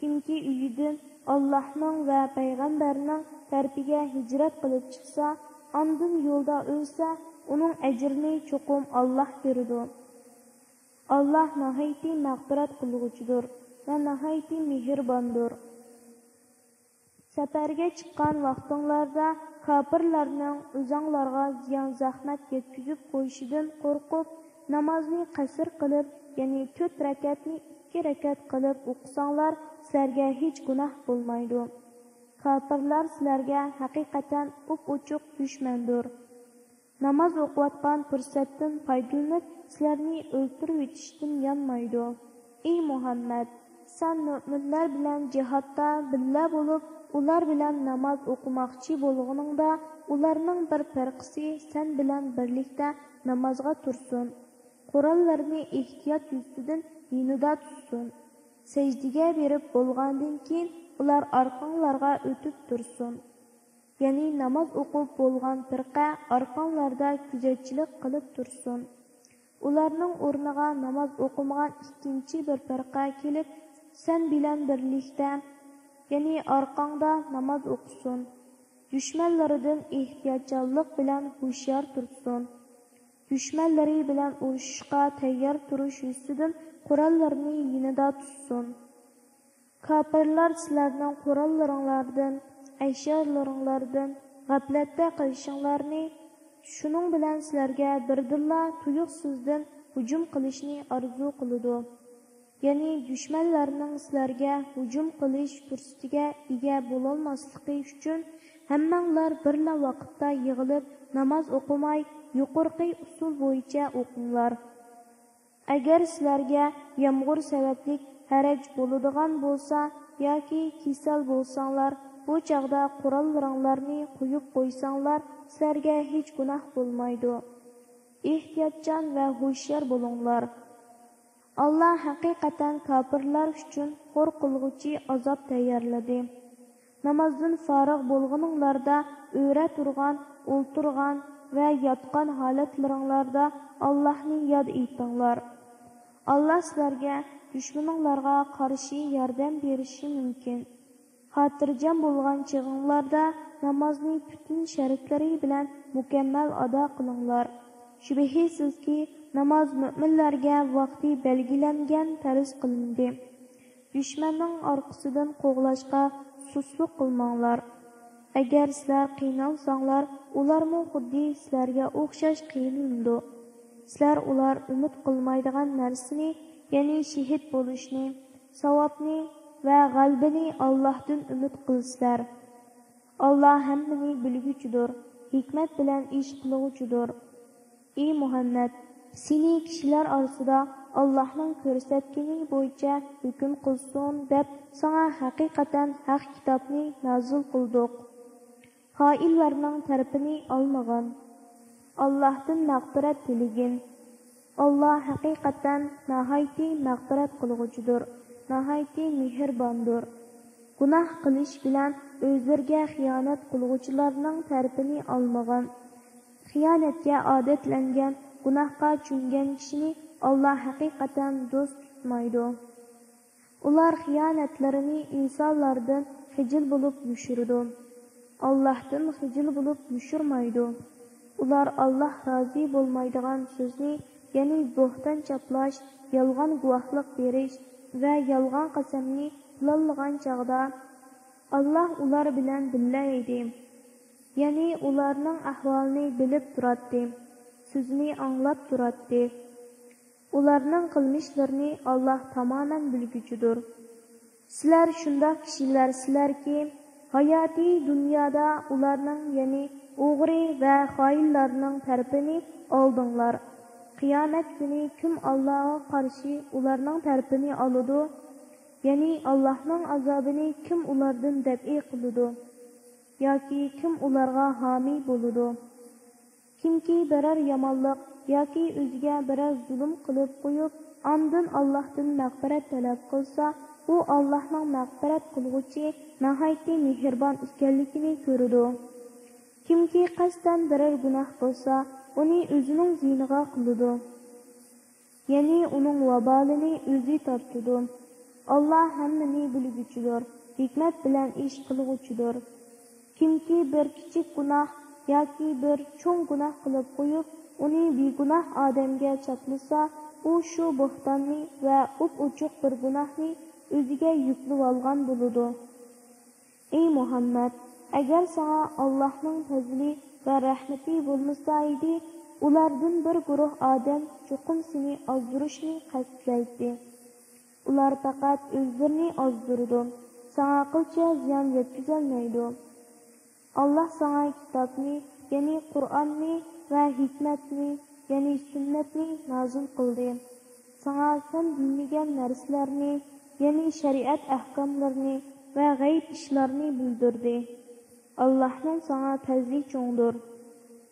كىمكى ئۆيىدىن ئاللاھنىڭ ۋە پەيغەمبەرنىڭ تەرىپىگە ھىجرەت قىلىپ چىقسا، ئاندىن يولدا ئۆلسە، ئۇنىڭ ئەجرىنى چوقۇم ئاللاھ بېرىدۇ. ئاللاھ ناھايىتى مەغپىرەت قىلغۇچىدۇر ۋە ناھايىتى مېھرىباندۇر. سەپەرگە چىققان ۋاقتىڭلاردا كاپىرلارنىڭ ئۆزەڭلارغا زىيان-زەخمەت يەتكۈزۈپ قويۇشىدىن قورقۇپ، نامازنى قەسىر قىلىپ، يەنى تۆت رەكەتنى ئىككى رەكەت قىلىپ ئوقۇساڭلار، سىلەرگە ھېچ گۇناھ بولمايدۇ. كاپىرلار سىلەرگە ھەقىقەتەن ئوپئوچۇق دۈشمەندۇر. ناماز ئوقۇۋاتقان پۇرسەتتىن پايدىلىنىپ، سىلەرنى ئۆلتۈرۈۋېتىشتىن يانمايدۇ. ئى مۇھەممەد! سەن مۆمىنلەر بىلەن جىھادتا بىللە بولۇپ، ئۇلار بىلەن ناماز ئوقۇماقچى بولغىنىڭدا، ئۇلارنىڭ بىر پىرقىسى سەن بىلەن بىرلىكتە نامازغا تۇرسۇن. قوراللىرىنى ئېھتىيات يۈزىسىدىن يېنىدا تۇتسۇن. سەجدىگە بېرىپ بولغاندىن كېيىن، ئۇلار ئارقاڭلارغا ئۆتۈپ تۇرسۇن. يەنى ناماز ئوقۇپ بولغان پىرقە ئارقاڭلاردا كۆزەتچىلىك قىلىپ تۇرسۇن. ئۇلارنىڭ ئورنىغا ناماز ئوقۇمىغان ئىككىنچى بىر پىرقە كېلىپ، سەن بىلەن بىرلىكتە، يەنى ئارقاڭدا ناماز ئوقۇسۇن. دۈشمەنلىرىدىن ئېھتىياتچانلىق بىلەن ھوشيار تۇرسۇن. دۈشمەنلىرى بىلەن ئۇرۇشۇشقا تەييار تۇرۇش يۈزىسىدىن قوراللىرىنى يېنىدا تۇتسۇن. كاپىرلار سىلەرنىڭ قوراللىرىڭلاردىن، ئەشيالىرىڭلاردىن غەپلەتتە قېلىشىڭلارنى، شۇنىڭ بىلەن سىلەرگە بىردىنلا تۇيۇقسىزدىن ھۇجۇم قىلىشنى ئارزۇ قىلىدۇ. يەنى دۈشمەنلەرنىڭ سىلەرگە ھۇجۇم قىلىش پۇرسىتىگە ئىگە بولالماسلىقى ئۈچۈن، ھەممەڭلار بىرلا ۋاقىتتا يىغىلىپ ناماز ئوقۇماي، يۇقىرىقى ئۇسۇل بويىچە ئوقۇڭلار. ئەگەر سىلەرگە يامغۇر سەۋەبلىك ھەرەج بولىدىغان بولسا ياكى كېسەل بولساڭلار، بۇ چاغدا قوراللىرىڭلارنى قويۇپ قويساڭلار، سىلەرگە ھېچ گۇناھ بولمايدۇ. ئېھتىياتچان ۋە ھوشيار بولۇڭلار. ئاللا ھەقىقەتەن كاپىرلار ئۈچۈن خور قىلغۇچى ئازاب تەييارلىدى. نامازدىن فارىغ بولغىنىڭلاردا ئۆرە تۇرغان، ئولتۇرغان ۋە ياتقان ھالەتلىرىڭلاردا ئاللاھنى ياد ئېتىڭلار. ئاللا سىلەرگە دۈشمىنىڭلارغا قارشى ياردەم بېرىشى مۇمكىن. خاتىرجەم بولغان چېغىڭلاردا نامازنى پۈتۈن شەرتلىرى بىلەن مۇكەممەل ئادا قىلىڭلار. شۈبھىسىزكى، ناماز مۆمىنلەرگە ۋاقتى بەلگىلەنگەن پەرز قىلىندى. دۈشمەننىڭ ئارقىسىدىن قوغلاشقا سۇسلۇق قىلماڭلار. ئەگەر سىلەر قىينالساڭلار، ئۇلارمۇ خۇددى سىلەرگە ئوخشاش قىينىلىدۇ. سىلەر ئۇلار ئۈمىد قىلمايدىغان نەرسىنى، يەنى شېھىت بولۇشنى، ساۋابنى ۋە غەلىبىنى ئاللاھتىن ئۈمىد قىلىسىلەر. ئاللا ھەممىنى بىلگۈچىدۇر، ھېكمەت بىلەن ئىش قىلغۇچىدۇر. ئى مۇھەممەد، سېنى كىشىلەر ئارىسىدا ئاللاھنىڭ كۆرسەتكىنى بويىچە ھۆكۈم قىلسۇن دەپ ساڭا ھەقىقەتەن ھەق كىتابنى نازىل قىلدۇق. خائىنلارنىڭ تەرىپىنى ئالمىغىن. ئاللاھتىن مەغپىرەت تىلىگىن. ئاللا ھەقىقەتەن ناھايىتى مەغپىرەت قىلغۇچىدۇر، ناھايىتى مېھرىباندۇر. گۇناھ قىلىش بىلەن ئۆزلىرىگە خىيانەت قىلغۇچىلارنىڭ تەرىپىنى ئالمىغىن. خىيانەتكە ئادەتلەنگەن، گۇناھقا چۆمگەن كىشىنى ئاللا ھەقىقەتەن دوست تۇتمايدۇ. ئۇلار خىيانەتلىرىنى ئىنسانلاردىن خىجىل بولۇپ يوشۇرىدۇ. ئاللاھتىن خىجىل بولۇپ يوشۇرمايدۇ. ئۇلار ئاللاھ رازى بولمايدىغان سۆزنى، يەنى بوھتان چاپلاش، يالغان گۇۋاھلىق بېرىش ۋە يالغان قەسەمنى پىلانلىغان چاغدا، ئاللاھ ئۇلار بىلەن بىللە ئىدى. يەنى ئۇلارنىڭ ئەھۋالىنى بىلىپ تۇراتتى، سۆزىنى ئاڭلاپ تۇراتتى. ئۇلارنىڭ قىلمىشلىرىنى ئاللاھ تامامەن بىلگۈچىدۇر. سىلەر شۇنداق كىشىلەرسىلەركى، ھاياتىي دۇنيادا ئۇلارنىڭ، يەنى ئوغرى ۋە خائىنلارنىڭ تەرىپىنى ئالدىڭلار. قىيامەت كۈنى كىم ئاللاغا قارشى ئۇلارنىڭ تەرىپىنى ئالىدۇ؟ يەنى ئاللاھنىڭ ئازابىنى كىم ئۇلاردىن دەپئى قىلىدۇ؟ ياكى كىم ئۇلارغا ھامىي بولىدۇ؟ كىمكى بىرەر يامانلىق ياكى ئۆزىگە بىرەر زۇلۇم قىلىپ قويۇپ، ئاندىن ئاللاھتىن مەغپىرەت تەلەپ قىلسا، ئۇ ئاللاھنىڭ مەغپىرەت قىلغۇچى، ناھايىتى مېھرىبان ئىكەنلىكىنى كۆرىدۇ. كىمكى قەستەن بىرەر گۇناھ قىلسا، ئۇنى ئۆزىنىڭ زىيىنىغا قىلىدۇ. يەنى ئۇنىڭ ۋابالىنى ئۆزى تارتىدۇ. ئاللاھ ھەممىنى بىلگۈچىدۇر، ھېكمەت بىلەن ئىش قىلغۇچىدۇر. كىمكى بىر كىچىك گۇناھ ياكى بىر چوڭ گۇناھ قىلىپ قويۇپ، ئۇنى بىگۇناھ ئادەمگە چاپلىسا، ئۇ شۇ بوھتاننى ۋە ئوپئوچۇق بىر گۇناھنى ئۆزىگە يۈكلىۋالغان بولىدۇ. ئەي مۇھەممەد، ئەگەر ساڭا ئاللاھنىڭ پەزلى ۋە رەھمىتى بولمىسا ئىدى، ئۇلاردىن بىر گۇرۇھ ئادەم چوقۇم سېنى ئازدۇرۇشنى قەستلەيتتى. ئۇلار پەقەت ئۆزلىرىنى ئازدۇرىدۇ، ساڭا قىلچە زىيان يەتكۈزەلمەيدۇ. ئاللاھ ساڭا كىتابنى، يەنى قۇرئاننى ۋە ھېكمەتنى، يەنى سۈننەتنى نازىل قىلدى. ساڭا سەن بىلمىگەن نەرسىلەرنى، يەنى شەرىئەت ئەھكاملىرىنى ۋە غەيىب ئىشلارنى بىلدۈردى. ئاللاھنىڭ ساڭا پەزلى چوڭدۇر.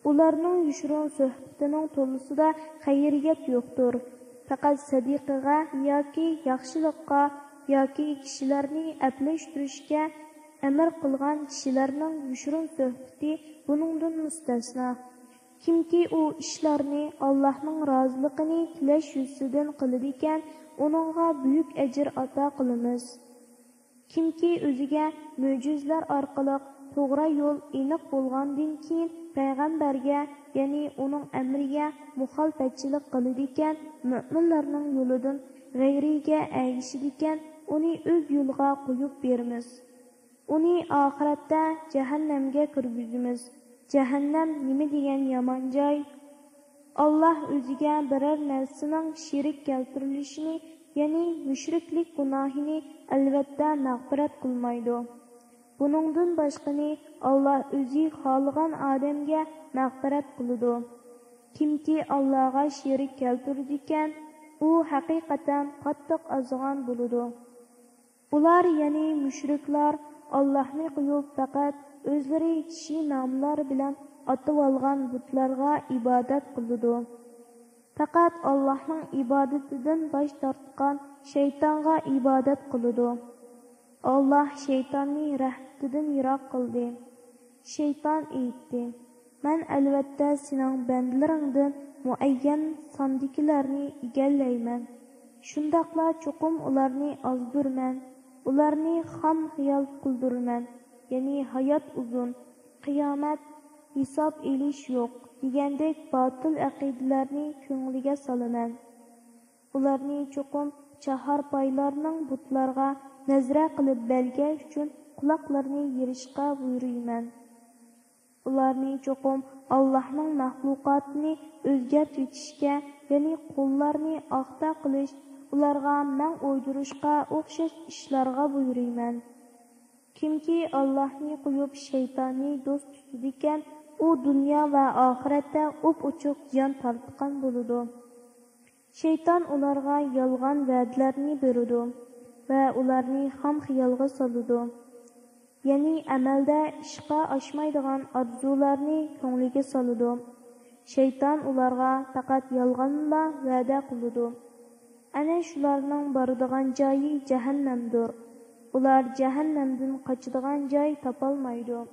ئۇلارنىڭ يوشۇرۇن سۆھبىتىنىڭ تولىسىدا خەيرىيەت يوقتۇر. پەقەت سەدىقىگە ياكى ياخشىلىققا ياكى كىشىلەرنى ئەپلەشتۈرۈشكە ئەمر قىلغان كىشىلەرنىڭ يوشۇرۇن سۆھبىتى بۇنىڭدىن مۇستەسنا. كىمكى ئۇ ئىشلارنى ئاللاھنىڭ رازىلىقىنى تىلەش يۈزىسىدىن قىلىدىكەن، ئۇنىڭغا بۈيۈك ئەجىر ئاتا قىلىمىز. كىمكى ئۆزىگە مۆجىزىلەر ئارقىلىق توغرا يول ئېنىق بولغاندىن كېيىن، پەيغەمبەرگە، يەنى ئۇنىڭ ئەمرىگە مۇخالىپەتچىلىك قىلىدىكەن، مۆمىنلەرنىڭ يولىدىن غەيرىيگە ئەگىشىدىكەن، ئۇنى ئۆز يولىغا قويۇپ بېرىمىز. ئۇنى ئاخىرەتتە جەھەننەمگە كىرگۈزىمىز. جەھەننەم نېمە دېگەن يامان جاي! ئاللاھ ئۆزىگە بىرەر نەرسىنىڭ شېرىك كەلتۈرۈلۈشىنى، يەنى مۇشرىكلىك گۇناھىنى ئەلۋەتتە مەغپىرەت قىلمايدۇ. بۇنىڭدىن باشقىنى ئاللاھ ئۆزى خالىغان ئادەمگە مەغپىرەت قىلىدۇ. كىمكى ئاللاھقا شېرىك كەلتۈرىدىكەن، ئۇ ھەقىقەتەن قاتتىق ئازغان بولىدۇ. ئۇلار، يەنى مۇشرىكلار، ئاللاھنى قويۇپ، پەقەت ئۆزلىرى چىشى ناملار بىلەن ئاتىۋالغان بۇتلارغا ئىبادەت قىلىدۇ. پەقەت ئاللاھنىڭ ئىبادىتىدىن باش تارتقان شەيتانغا ئىبادەت قىلىدۇ. ئاللاھ شەيتاننى رەھمىتىدىن يىراق قىلدى. شەيتان ئېيتتى: مەن ئەلۋەتتە سېنىڭ بەندىلىرىڭدىن مۇئەييەن ساندىكىلەرنى ئىگىلەيمەن. شۇنداقلا چوقۇم ئۇلارنى ئازدۇرىمەن. ئۇلارنى خام خىيال قىلدۇرىمەن، يەنى ھايات ئۇزۇن، قىيامەت، ھېساب ئېلىش يوق دېگەندەك باتىل ئەقىدىلەرنى كۆڭلىگە سالىمەن. ئۇلارنى چوقۇم چاھارپايلارنىڭ بۇتلارغا نەزرە قىلىپ بەلگە ئۈچۈن قۇلاقلىرىنى يېرىشقا بۇيرۇيمەن. ئۇلارنى چوقۇم ئاللاھنىڭ مەخلۇقاتىنى ئۆزگەرتىۋېتىشكە، يەنى قۇللارنى ئاختا قىلىش، ئۇلارغا مەڭ ئويدۇرۇشقا ئوخشاش ئىشلارغا بۇيرۇيمەن. كىمكى ئاللاھنى قويۇپ، شەيتاننى دوست تۇتىدىكەن، ئۇ دۇنيا ۋە ئاخىرەتتە ئوپئوچۇق زىيان تارتقان بولىدۇ. شەيتان ئۇلارغا يالغان ۋەدىلەرنى بېرىدۇ ۋە ئۇلارنى خام خىيالغا سالىدۇ. يەنى ئەمەلدە ئىشقا ئاشمايدىغان ئارزۇلارنى كۆڭلىگە سالىدۇ. شەيتان ئۇلارغا پەقەت يالغانلا ۋەدە قىلىدۇ. ئەنە شۇلارنىڭ بارىدىغان جايى جەھەننەمدۇر. ئۇلار جەھەننەمدىن قاچىدىغان جاي تاپالمايدۇ.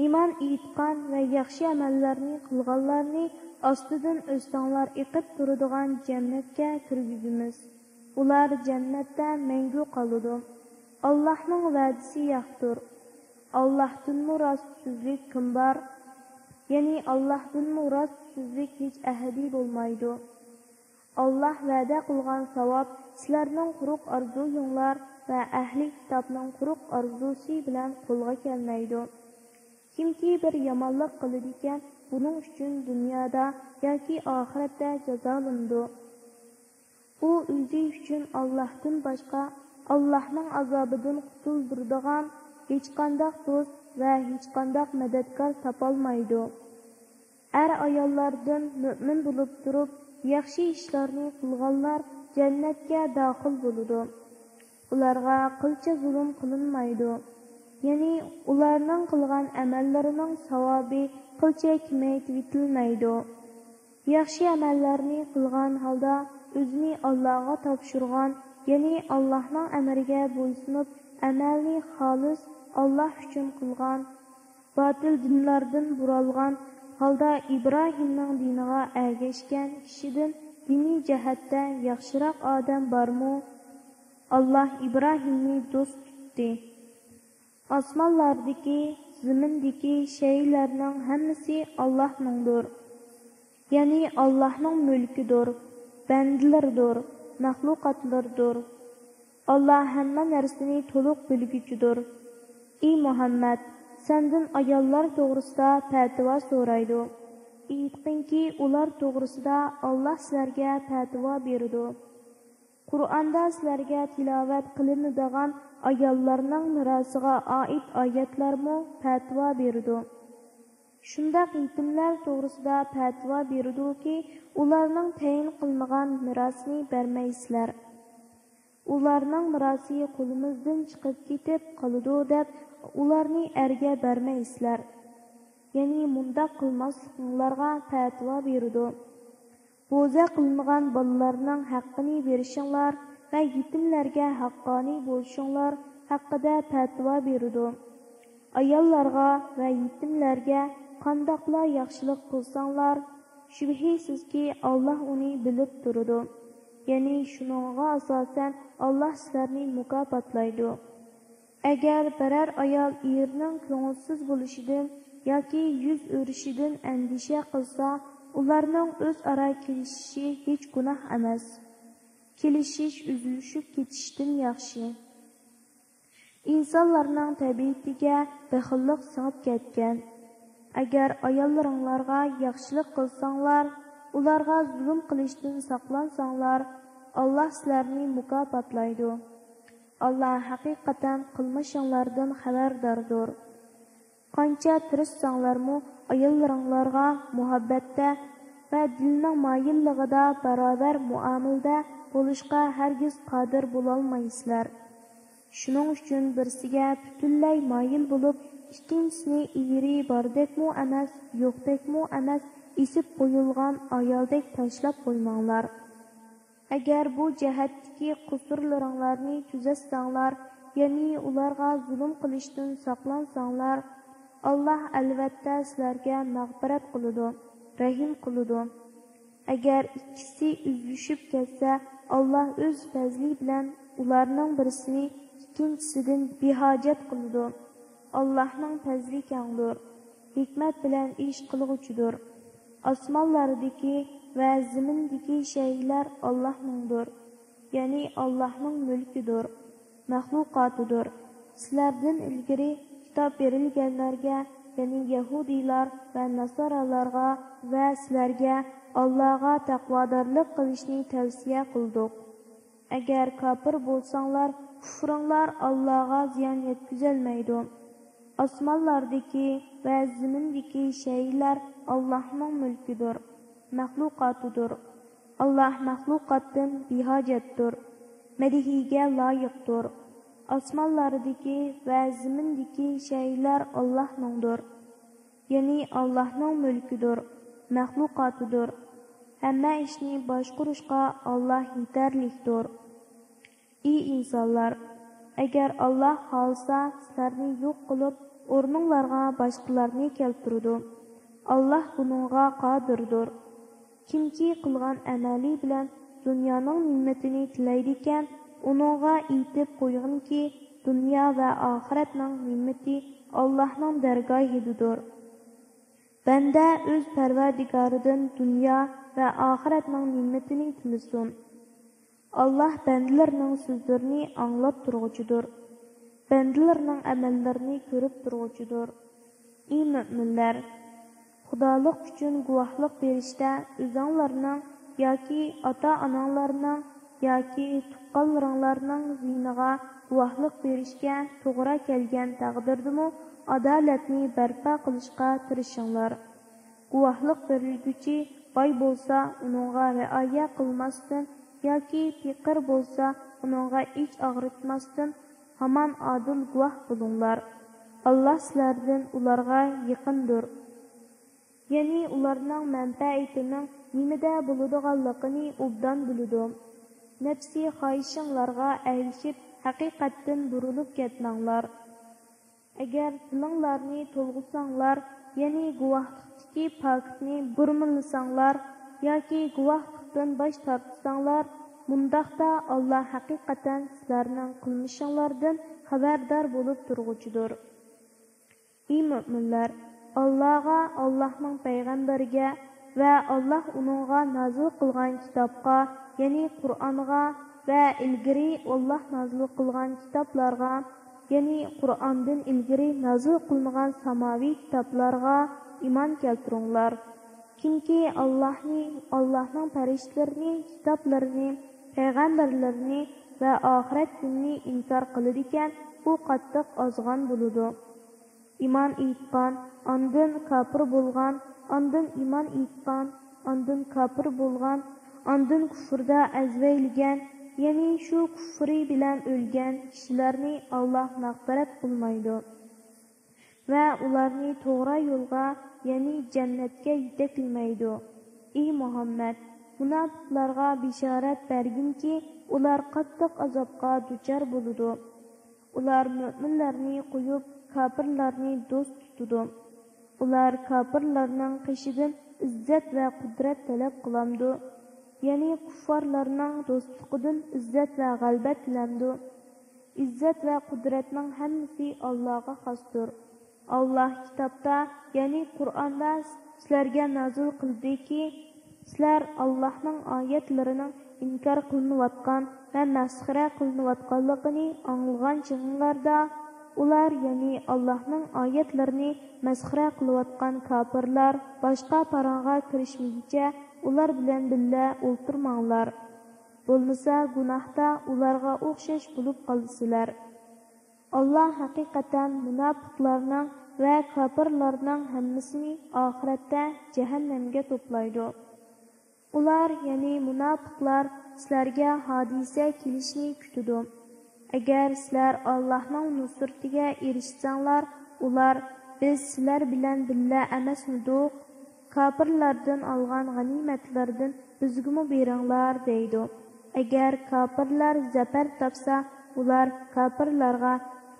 ئىمان ئېيتقان ۋە ياخشى ئەمەللەرنى قىلغانلارنى ئاستىدىن ئۆستەڭلار ئېقىپ تۇرىدىغان جەننەتكە كىرگۈزىمىز. ئۇلار جەننەتتە مەڭگۈ قالىدۇ. ئاللاھنىڭ ۋەدىسى ھەقتۇر. ئاللاھتىنمۇ راست سۆزلۈك كىم بار؟ يەنى ئاللاھتىنمۇ راست سۆزلۈك ھېچ ئەھەدى بولمايدۇ. ئاللاھ ۋەدە قىلغان ساۋاب سىلەرنىڭ قۇرۇق ئارزۇيۇڭلار ۋە ئەھلى كىتابنىڭ قۇرۇق ئارزۇسى بىلەن قولغا كەلمەيدۇ. كىمكى بىر يامانلىق قىلىدىكەن، بۇنىڭ ئۈچۈن دۇنيادا ياكى ئاخىرەتتە جازالىنىدۇ. ئۇ ئۆزى ئۈچۈن ئاللاھتىن باشقا، ئاللاھنىڭ ئازابىدىن قۇتۇلدۇرىدىغان ھېچقانداق دوست ۋە ھېچقانداق مەدەتكار تاپالمايدۇ. ئەر-ئاياللاردىن مۆمىن بولۇپ تۇرۇپ، ياخشى ئىشلارنى قىلغانلار جەننەتكە داخىل بولىدۇ. ئۇلارغا قىلچە زۇلۇم قىلىنمايدۇ. يەنى ئۇلارنىڭ قىلغان ئەمەللىرىنىڭ ساۋابى قىلچە كېمەيتىۋېتىلمەيدۇ. ياخشى ئەمەللەرنى قىلغان ھالدا ئۆزىنى ئاللاغا تاپشۇرغان، يەنى ئاللاھنىڭ ئەمرىگە بويسۇنۇپ، ئەمەلنى خالىس ئاللاھ ئۈچۈن قىلغان، باتىل دىنلاردىن بۇرالغان ھالدا ئىبراھىمنىڭ دىنىغا ئەگەشكەن كىشىدىن دىنىي جەھەتتە ياخشىراق ئادەم بارمۇ؟ ئاللاھ ئىبراھىمنى دوست تۇتتى. ئاسمانلاردىكى، زېمىندىكى شەيئىلەرنىڭ ھەممىسى ئاللاھنىڭدۇر. يەنى ئاللاھنىڭ مۈلكىدۇر، بەندىلىرىدۇر، مەخلۇقاتلىرىدۇر. ئاللاھ ھەممە نەرسىنى تولۇق بىلگۈچىدۇر. ئى مۇھەممەد، سەندىن ئاياللار توغرىسىدا پەتىۋا سورايدۇ. ئېيتقىنكى، ئۇلار توغرىسىدا ئاللاھ سىلەرگە پەتىۋا بېرىدۇ. قۇرئاندا سىلەرگە تىلاۋەت قىلىنىدىغان ئاياللارنىڭ مىراسىغا ئائىت ئايەتلەرمۇ پەتىۋا بېرىدۇ. شۇنداق يېتىملەر توغرىسىدا پەتىۋا بېرىدۇكى، ئۇلارنىڭ تەيىن قىلىنغان مىراسىنى بەرمەيسىلەر. ئۇلارنىڭ مىراسى قولىمىزدىن چىقىپ كېتىپ قالىدۇ دەپ، ئۇلارنى ئەرگە بەرمەيسىلەر. يەنى مۇنداق قىلماسلىقىڭلارغا پەتىۋا بېرىدۇ. بوزە قىلىنغان بالىلارنىڭ ھەققىنى بېرىشىڭلار ۋە يېتىملەرگە ھەققانىي بولۇشۇڭلار ھەققىدە پەتىۋا بېرىدۇ. ئاياللارغا ۋە يېتىملەرگە قانداقلا ياخشىلىق قىلساڭلار، شۈبھىسىزكى، ئاللاھ ئۇنى بىلىپ تۇرىدۇ. يەنى شۇنىڭغا ئاساسەن، ئاللاھ سىلەرنى مۇكاپاتلايدۇ. ئەگەر بىرەر ئايال ئېرىنىڭ كۆڭۈلسىز بولۇشىدىن ياكى يۈز ئۆرۈشىدىن ئەندىشە قىلسا، ئۇلارنىڭ ئۆزئارا كېلىشىشى ھېچ گۇناھ ئەمەس. كېلىشىش ئۈزۈلۈشۈپ كېتىشتىن ياخشى. ئىنسانلارنىڭ تەبىئىتىگە بېخىللىق سىڭىپ كەتكەن. ئەگەر ئاياللىرىڭلارغا ياخشىلىق قىلساڭلار، ئۇلارغا زۇلۇم قىلىشتىن ساقلانساڭلار، ئاللا سىلەرنى مۇكاپاتلايدۇ. ئاللا ھەقىقەتەن قىلمىشىڭلاردىن خەۋەرداردۇر. قانچە تىرىشساڭلارمۇ، ئاياللىرىڭلارغا مۇھەببەتتە ۋە دىلنىڭ مايىللىقىدا باراۋەر مۇئامىلىدە بولۇشقا ھەرگىز قادىر بولالمايسىلەر. شۇنىڭ ئۈچۈن بىرسىگە پۈتۈنلەي مايىل بولۇپ، ئىككىنچىسىنى ئېرى باردەكمۇ ئەمەس، يوقتەكمۇ ئەمەس، ئېسىپ قويۇلغان ئايالدەك تاشلاپ قويماڭلار. ئەگەر بۇ جەھەتتىكى قۇسۇرلىرىڭلارنى تۈزەتسەڭلار، يەنى ئۇلارغا زۇلۇم قىلىشتىن ساقلانساڭلار، ئاللا ئەلۋەتتە سىلەرگە مەغپىرەت قىلىدۇ، رەھىم قىلىدۇ. ئەگەر ئىككىسى ئۈزۈشۈپ كەتسە، ئاللا ئۆز پەزلى بىلەن ئۇلارنىڭ بىرسىنى ئىككىنچىسىدىن بىھاجەت قىلىدۇ. ئاللاھنىڭ پەزلى كەڭدۇر، ھېكمەت بىلەن ئىش قىلغۇچىدۇر. ئاسمانلاردىكى ۋە زېمىندىكى شەيئىلەر ئاللاھنىڭدۇر، يەنى ئاللاھنىڭ مۈلكىدۇر، مەخلۇقاتىدۇر. سىلەردىن ئىلگىرى كىتاب بېرىلگەنلەرگە، يەنى يەھۇدىيلار ۋە ناسارالارغا ۋە سىلەرگە ئاللاغا تەقۋادارلىق قىلىشنى تەۋسىيە قىلدۇق. ئەگەر كاپىر بولساڭلار، كۇفرۇڭلار ئاللاغا زىيان يەتكۈزەلمەيدۇ. ئاسمانلاردىكى ۋە زېمىندىكى شەيئىلەر ئاللاھنىڭ مۈلكىدۇر، مەخلۇقاتىدۇر. ئاللاھ مەخلۇقاتتىن بىھاجەتتۇر، مەدھىيگە لايىقتۇر. ئاسمانلاردىكى ۋە زېمىندىكى شەيئىلەر ئاللاھنىڭدۇر. يەنى ئاللاھنىڭ مۈلكىدۇر، مەخلۇقاتىدۇر. ھەممە ئىشنى باشقۇرۇشقا ئاللاھ يېتەرلىكتۇر. ئى ئىنسانلار! ئەگەر ئاللاھ خالىسا، سىلەرنى يوق قىلىپ، ئورنۇڭلارغا باشقىلارنى كەلتۈرىدۇ. ئاللاھ بۇنىڭغا قادىردۇر. كىمكى قىلغان ئەمەلى بىلەن دۇنيانىڭ نېمىتىنى تىلەيدىكەن، ئۇنىڭغا ئېيتىپ قويغىنكى، دۇنيا ۋە ئاخىرەتنىڭ نېمىتى ئاللاھنىڭ دەرگاھىدىدۇر. بەندە ئۆز پەرۋەردىگارىدىن دۇنيا ۋە ئاخىرەتنىڭ نېمىتىنى تىلىسۇن. ئاللاھ بەندىلىرىنىڭ سۆزلىرىنى ئاڭلاپ تۇرغۇچىدۇر. بەندىلىرىنىڭ ئەمەللىرىنى كۆرۈپ تۇرغۇچىدۇر. ئى مۆمىنلەر! خۇدالىق ئۈچۈن گۇۋاھلىق بېرىشتە ئۆزۈڭلارنىڭ ياكى ئاتا-ئاناڭلارنىڭ ياكى تۇغقانلىرىڭلارنىڭ زىيىنىغا گۇۋاھلىق بېرىشكە توغرا كەلگەن تەقدىردىمۇ، ئادالەتنى بەرپا قىلىشقا تىرىشىڭلار. گۇۋاھلىق بېرىلگۈچى باي بولسا، ئۇنىڭغا رىئايە قىلماستىن ياكى پېقىر بولسا، ئۇنىڭغا ئىچ ئاغرىتماستىن، ھامان ئادىل گۇۋاھ بولۇڭلار. ئاللاھ سىلەردىن ئۇلارغا يېقىندۇر. يەنى ئۇلارنىڭ مەنپەئىتىنىڭ نېمىدە بولىدىغانلىقىنى ئوبدان بىلىدۇ. نەپسىي خاھىشىڭلارغا ئەگىشىپ، ھەقىقەتتىن بۇرۇلۇپ كەتمەڭلار. ئەگەر تىلىڭلارنى تولغىساڭلار، يەنى گۇۋاھلىقتىكى پاكىتنى بۇرمىلىساڭلار ياكى گۇۋاھلىقتىن باش تارتساڭلار، مۇنداقتا ئاللاھ ھەقىقەتەن سىلەرنىڭ قىلمىشىڭلاردىن خەۋەردار بولۇپ تۇرغۇچىدۇر. ئى مۆمىنلەر! ئاللاغا، ئاللاھنىڭ پەيغەمبىرىگە ۋە ئاللاھ ئۇنىڭغا نازىل قىلغان كىتابقا، يەنى قۇرئانغا ۋە ئىلگىرى ئاللاھ نازىل قىلغان كىتابلارغا، يەنى قۇرئاندىن ئىلگىرى نازىل قىلىنغان ساماۋىي كىتابلارغا ئىمان كەلتۈرۈڭلار. كىمكى ئاللاھنى، ئاللاھنىڭ پەرىشتىلىرىنى، كىتابلىرىنى، پەيغەمبەرلىرىنى ۋە ئاخىرەت كۈنىنى ئىنكار قىلىدىكەن، ئۇ قاتتىق ئازغان بولىدۇ. ئىمان ئېيتقان، ئاندىن كاپىر بولغان، ئاندىن ئىمان ئېيتقان، ئاندىن كاپىر بولغان، ئاندىن كۇفردا ئەزۋەيلىگەن، يەنى شۇ كۇفرى بىلەن ئۆلگەن كىشىلەرنى ئاللاھ مەغپىرەت قىلمايدۇ ۋە ئۇلارنى توغرا يولغا، يەنى جەننەتكە يېتەكلىمەيدۇ. ئى مۇھەممەد! مۇناپىقلارغا بېشارەت بەرگىنكى، ئۇلار قاتتىق ئازابقا دۇچار بولىدۇ. ئۇلار مۆمىنلەرنى قويۇپ، كاپىرلارنى دوست تۇتىدۇ. ئۇلار كاپىرلارنىڭ قېشىدىن ئىززەت ۋە قۇدرەت تەلەپ قىلامدۇ؟ يەنى كۇففارلارنىڭ دوستلۇقىدىن ئىززەت ۋە غەلىبە تىلەمدۇ؟ ئىززەت ۋە قۇدرەتنىڭ ھەممىسى ئاللاغا خاستۇر. ئاللاھ كىتابتا، يەنى قۇرئاندا سىلەرگە نازىل قىلدىكى، سىلەر ئاللاھنىڭ ئايەتلىرىنىڭ ئىنكار قىلىنىۋاتقان ۋە مەسخىرە قىلىنىۋاتقانلىقىنى ئاڭلىغان چېغىڭلاردا، ئۇلار، يەنى ئاللاھنىڭ ئايەتلىرىنى مەسخىرە قىلىۋاتقان كاپىرلار باشقا پاراڭغا كىرىشمىگۈچە ئۇلار بىلەن بىللە ئولتۇرماڭلار. بولمىسا گۇناھتا ئۇلارغا ئوخشاش بولۇپ قالىسىلەر. ئاللاھ ھەقىقەتەن مۇناپىقلارنىڭ ۋە كاپىرلارنىڭ ھەممىسىنى ئاخىرەتتە جەھەننەمگە توپلايدۇ. ئۇلار، يەنى مۇناپىقلار، سىلەرگە ھادىسە كېلىشنى كۈتىدۇ. ئەگەر سىلەر ئاللاھنىڭ نۇسرىتىگە ئېرىشسەڭلار، ئۇلار، بىز سىلەر بىلەن بىللە ئەمەسمىدۇق؟ كاپىرلاردىن ئالغان غەنىيمەتلەردىن بىزگىمۇ بېرىڭلار، دەيدۇ. ئەگەر كاپىرلار زەپەر تاپسا، ئۇلار كاپىرلارغا،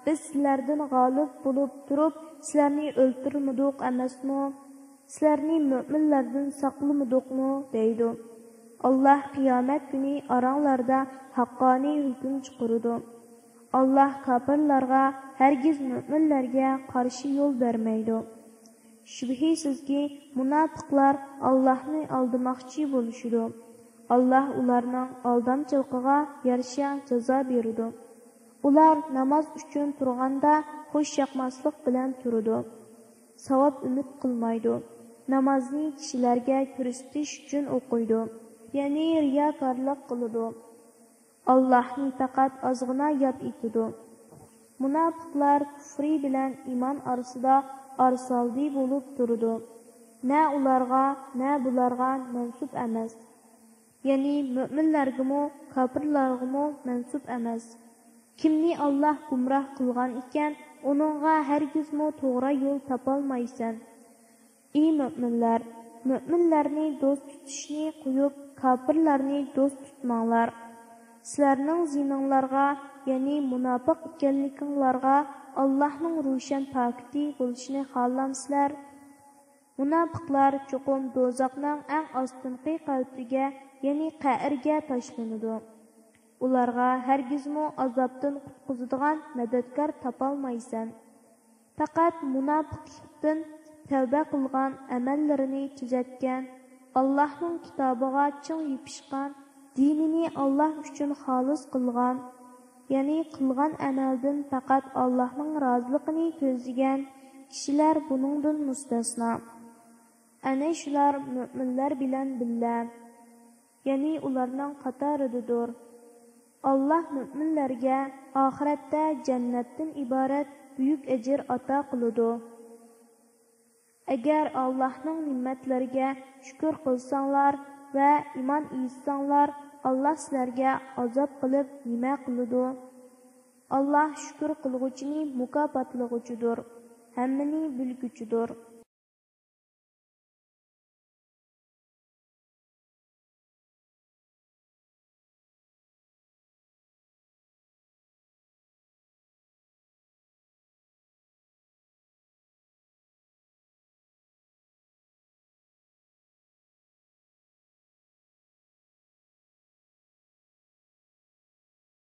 بىز سىلەردىن غالىب بولۇپ تۇرۇپ، سىلەرنى ئۆلتۈرمىدۇق ئەمەسمۇ؟ سىلەرنى مۆمىنلەردىن ساقلىمىدۇقمۇ؟ دەيدۇ. ئاللاھ قىيامەت كۈنى ئاراڭلاردا ھەققانىي ھۆكۈم چىقىرىدۇ. ئاللاھ كاپىرلارغا ھەرگىز مۆمىنلەرگە قارشى يول بەرمەيدۇ. شۈبھىسىزكى، مۇناپىقلار ئاللاھنى ئالدىماقچى بولۇشىدۇ. ئاللاھ ئۇلارنىڭ ئالدامچىلىقىغا يارىشا جازا بېرىدۇ. ئۇلار ناماز ئۈچۈن تۇرغاندا خۇش ياقماسلىق بىلەن تۇرىدۇ. ساۋاب ئۈمىد قىلمايدۇ. نامازنى كىشىلەرگە كۆرسىتىش ئۈچۈن ئوقۇيدۇ. يەنى رىياكارلىق قىلىدۇ. ئاللاھنى پەقەت ئازغىنا ياد ئېتىدۇ. مۇناپىقلار كۇفرى بىلەن ئىمان ئارىسىدا ئارىسالدى بولۇپ تۇرىدۇ. نە ئۇلارغا، نە بۇلارغا مەنسۇپ ئەمەس. يەنى مۆمىنلەرگىمۇ، كاپىرلارغىمۇ مەنسۇپ ئەمەس. كىمنى ئاللاھ گۇمراھ قىلغان ئىكەن، ئۇنىڭغا ھەرگىزمۇ توغرا يول تاپالمايسەن. ئى مۆمىنلەر! مۆمىنلەرنى دوست تۇتۇشنى قويۇپ، كاپىرلارنى دوست تۇتماڭلار. سىلەرنىڭ زىيىنىڭلارغا، يەنى مۇناپىق ئىكەنلىكىڭلارغا ئاللاھنىڭ روشەن پاكىتى بولۇشىنى خالامسىلەر؟ مۇناپىقلار چوقۇم دوزاخنىڭ ئەڭ ئاستىنقى قەۋىتىگە، يەنى قەئىرگە تاشلىنىدۇ. ئۇلارغا ھەرگىزمۇ ئازابتىن قۇتقۇزىدىغان مەدەتكار تاپالمايسەن. پەقەت مۇناپىقلىقتىن تەۋبە قىلغان، ئەمەللىرىنى تۈزەتكەن، ئاللاھنىڭ كىتابىغا چىڭ يېپىشقان، دىنىنى ئاللاھ ئۈچۈن خالىس قىلغان، يەنى قىلغان ئەمەلدىن پەقەت ئاللاھنىڭ رازىلىقىنى كۆزلىگەن كىشىلەر بۇنىڭدىن مۇستەسنا. ئەنە شۇلار مۆمىنلەر بىلەن بىللە، يەنى ئۇلارنىڭ قاتارىدىدۇر. ئاللاھ مۆمىنلەرگە ئاخىرەتتە جەننەتتىن ئىبارەت بۈيۈك ئەجىر ئاتا قىلىدۇ. ئەگەر ئاللاھنىڭ نېمەتلىرىگە شۈكۈر قىلساڭلار ۋە ئىمان ئېيتساڭلار، ئاللاھ سىلەرگە ئازاب قىلىپ نېمە قىلىدۇ؟ ئاللاھ شۈكۈر قىلغۇچىنى مۇكاپاتلىغۇچىدۇر، ھەممىنى بىلگۈچىدۇر.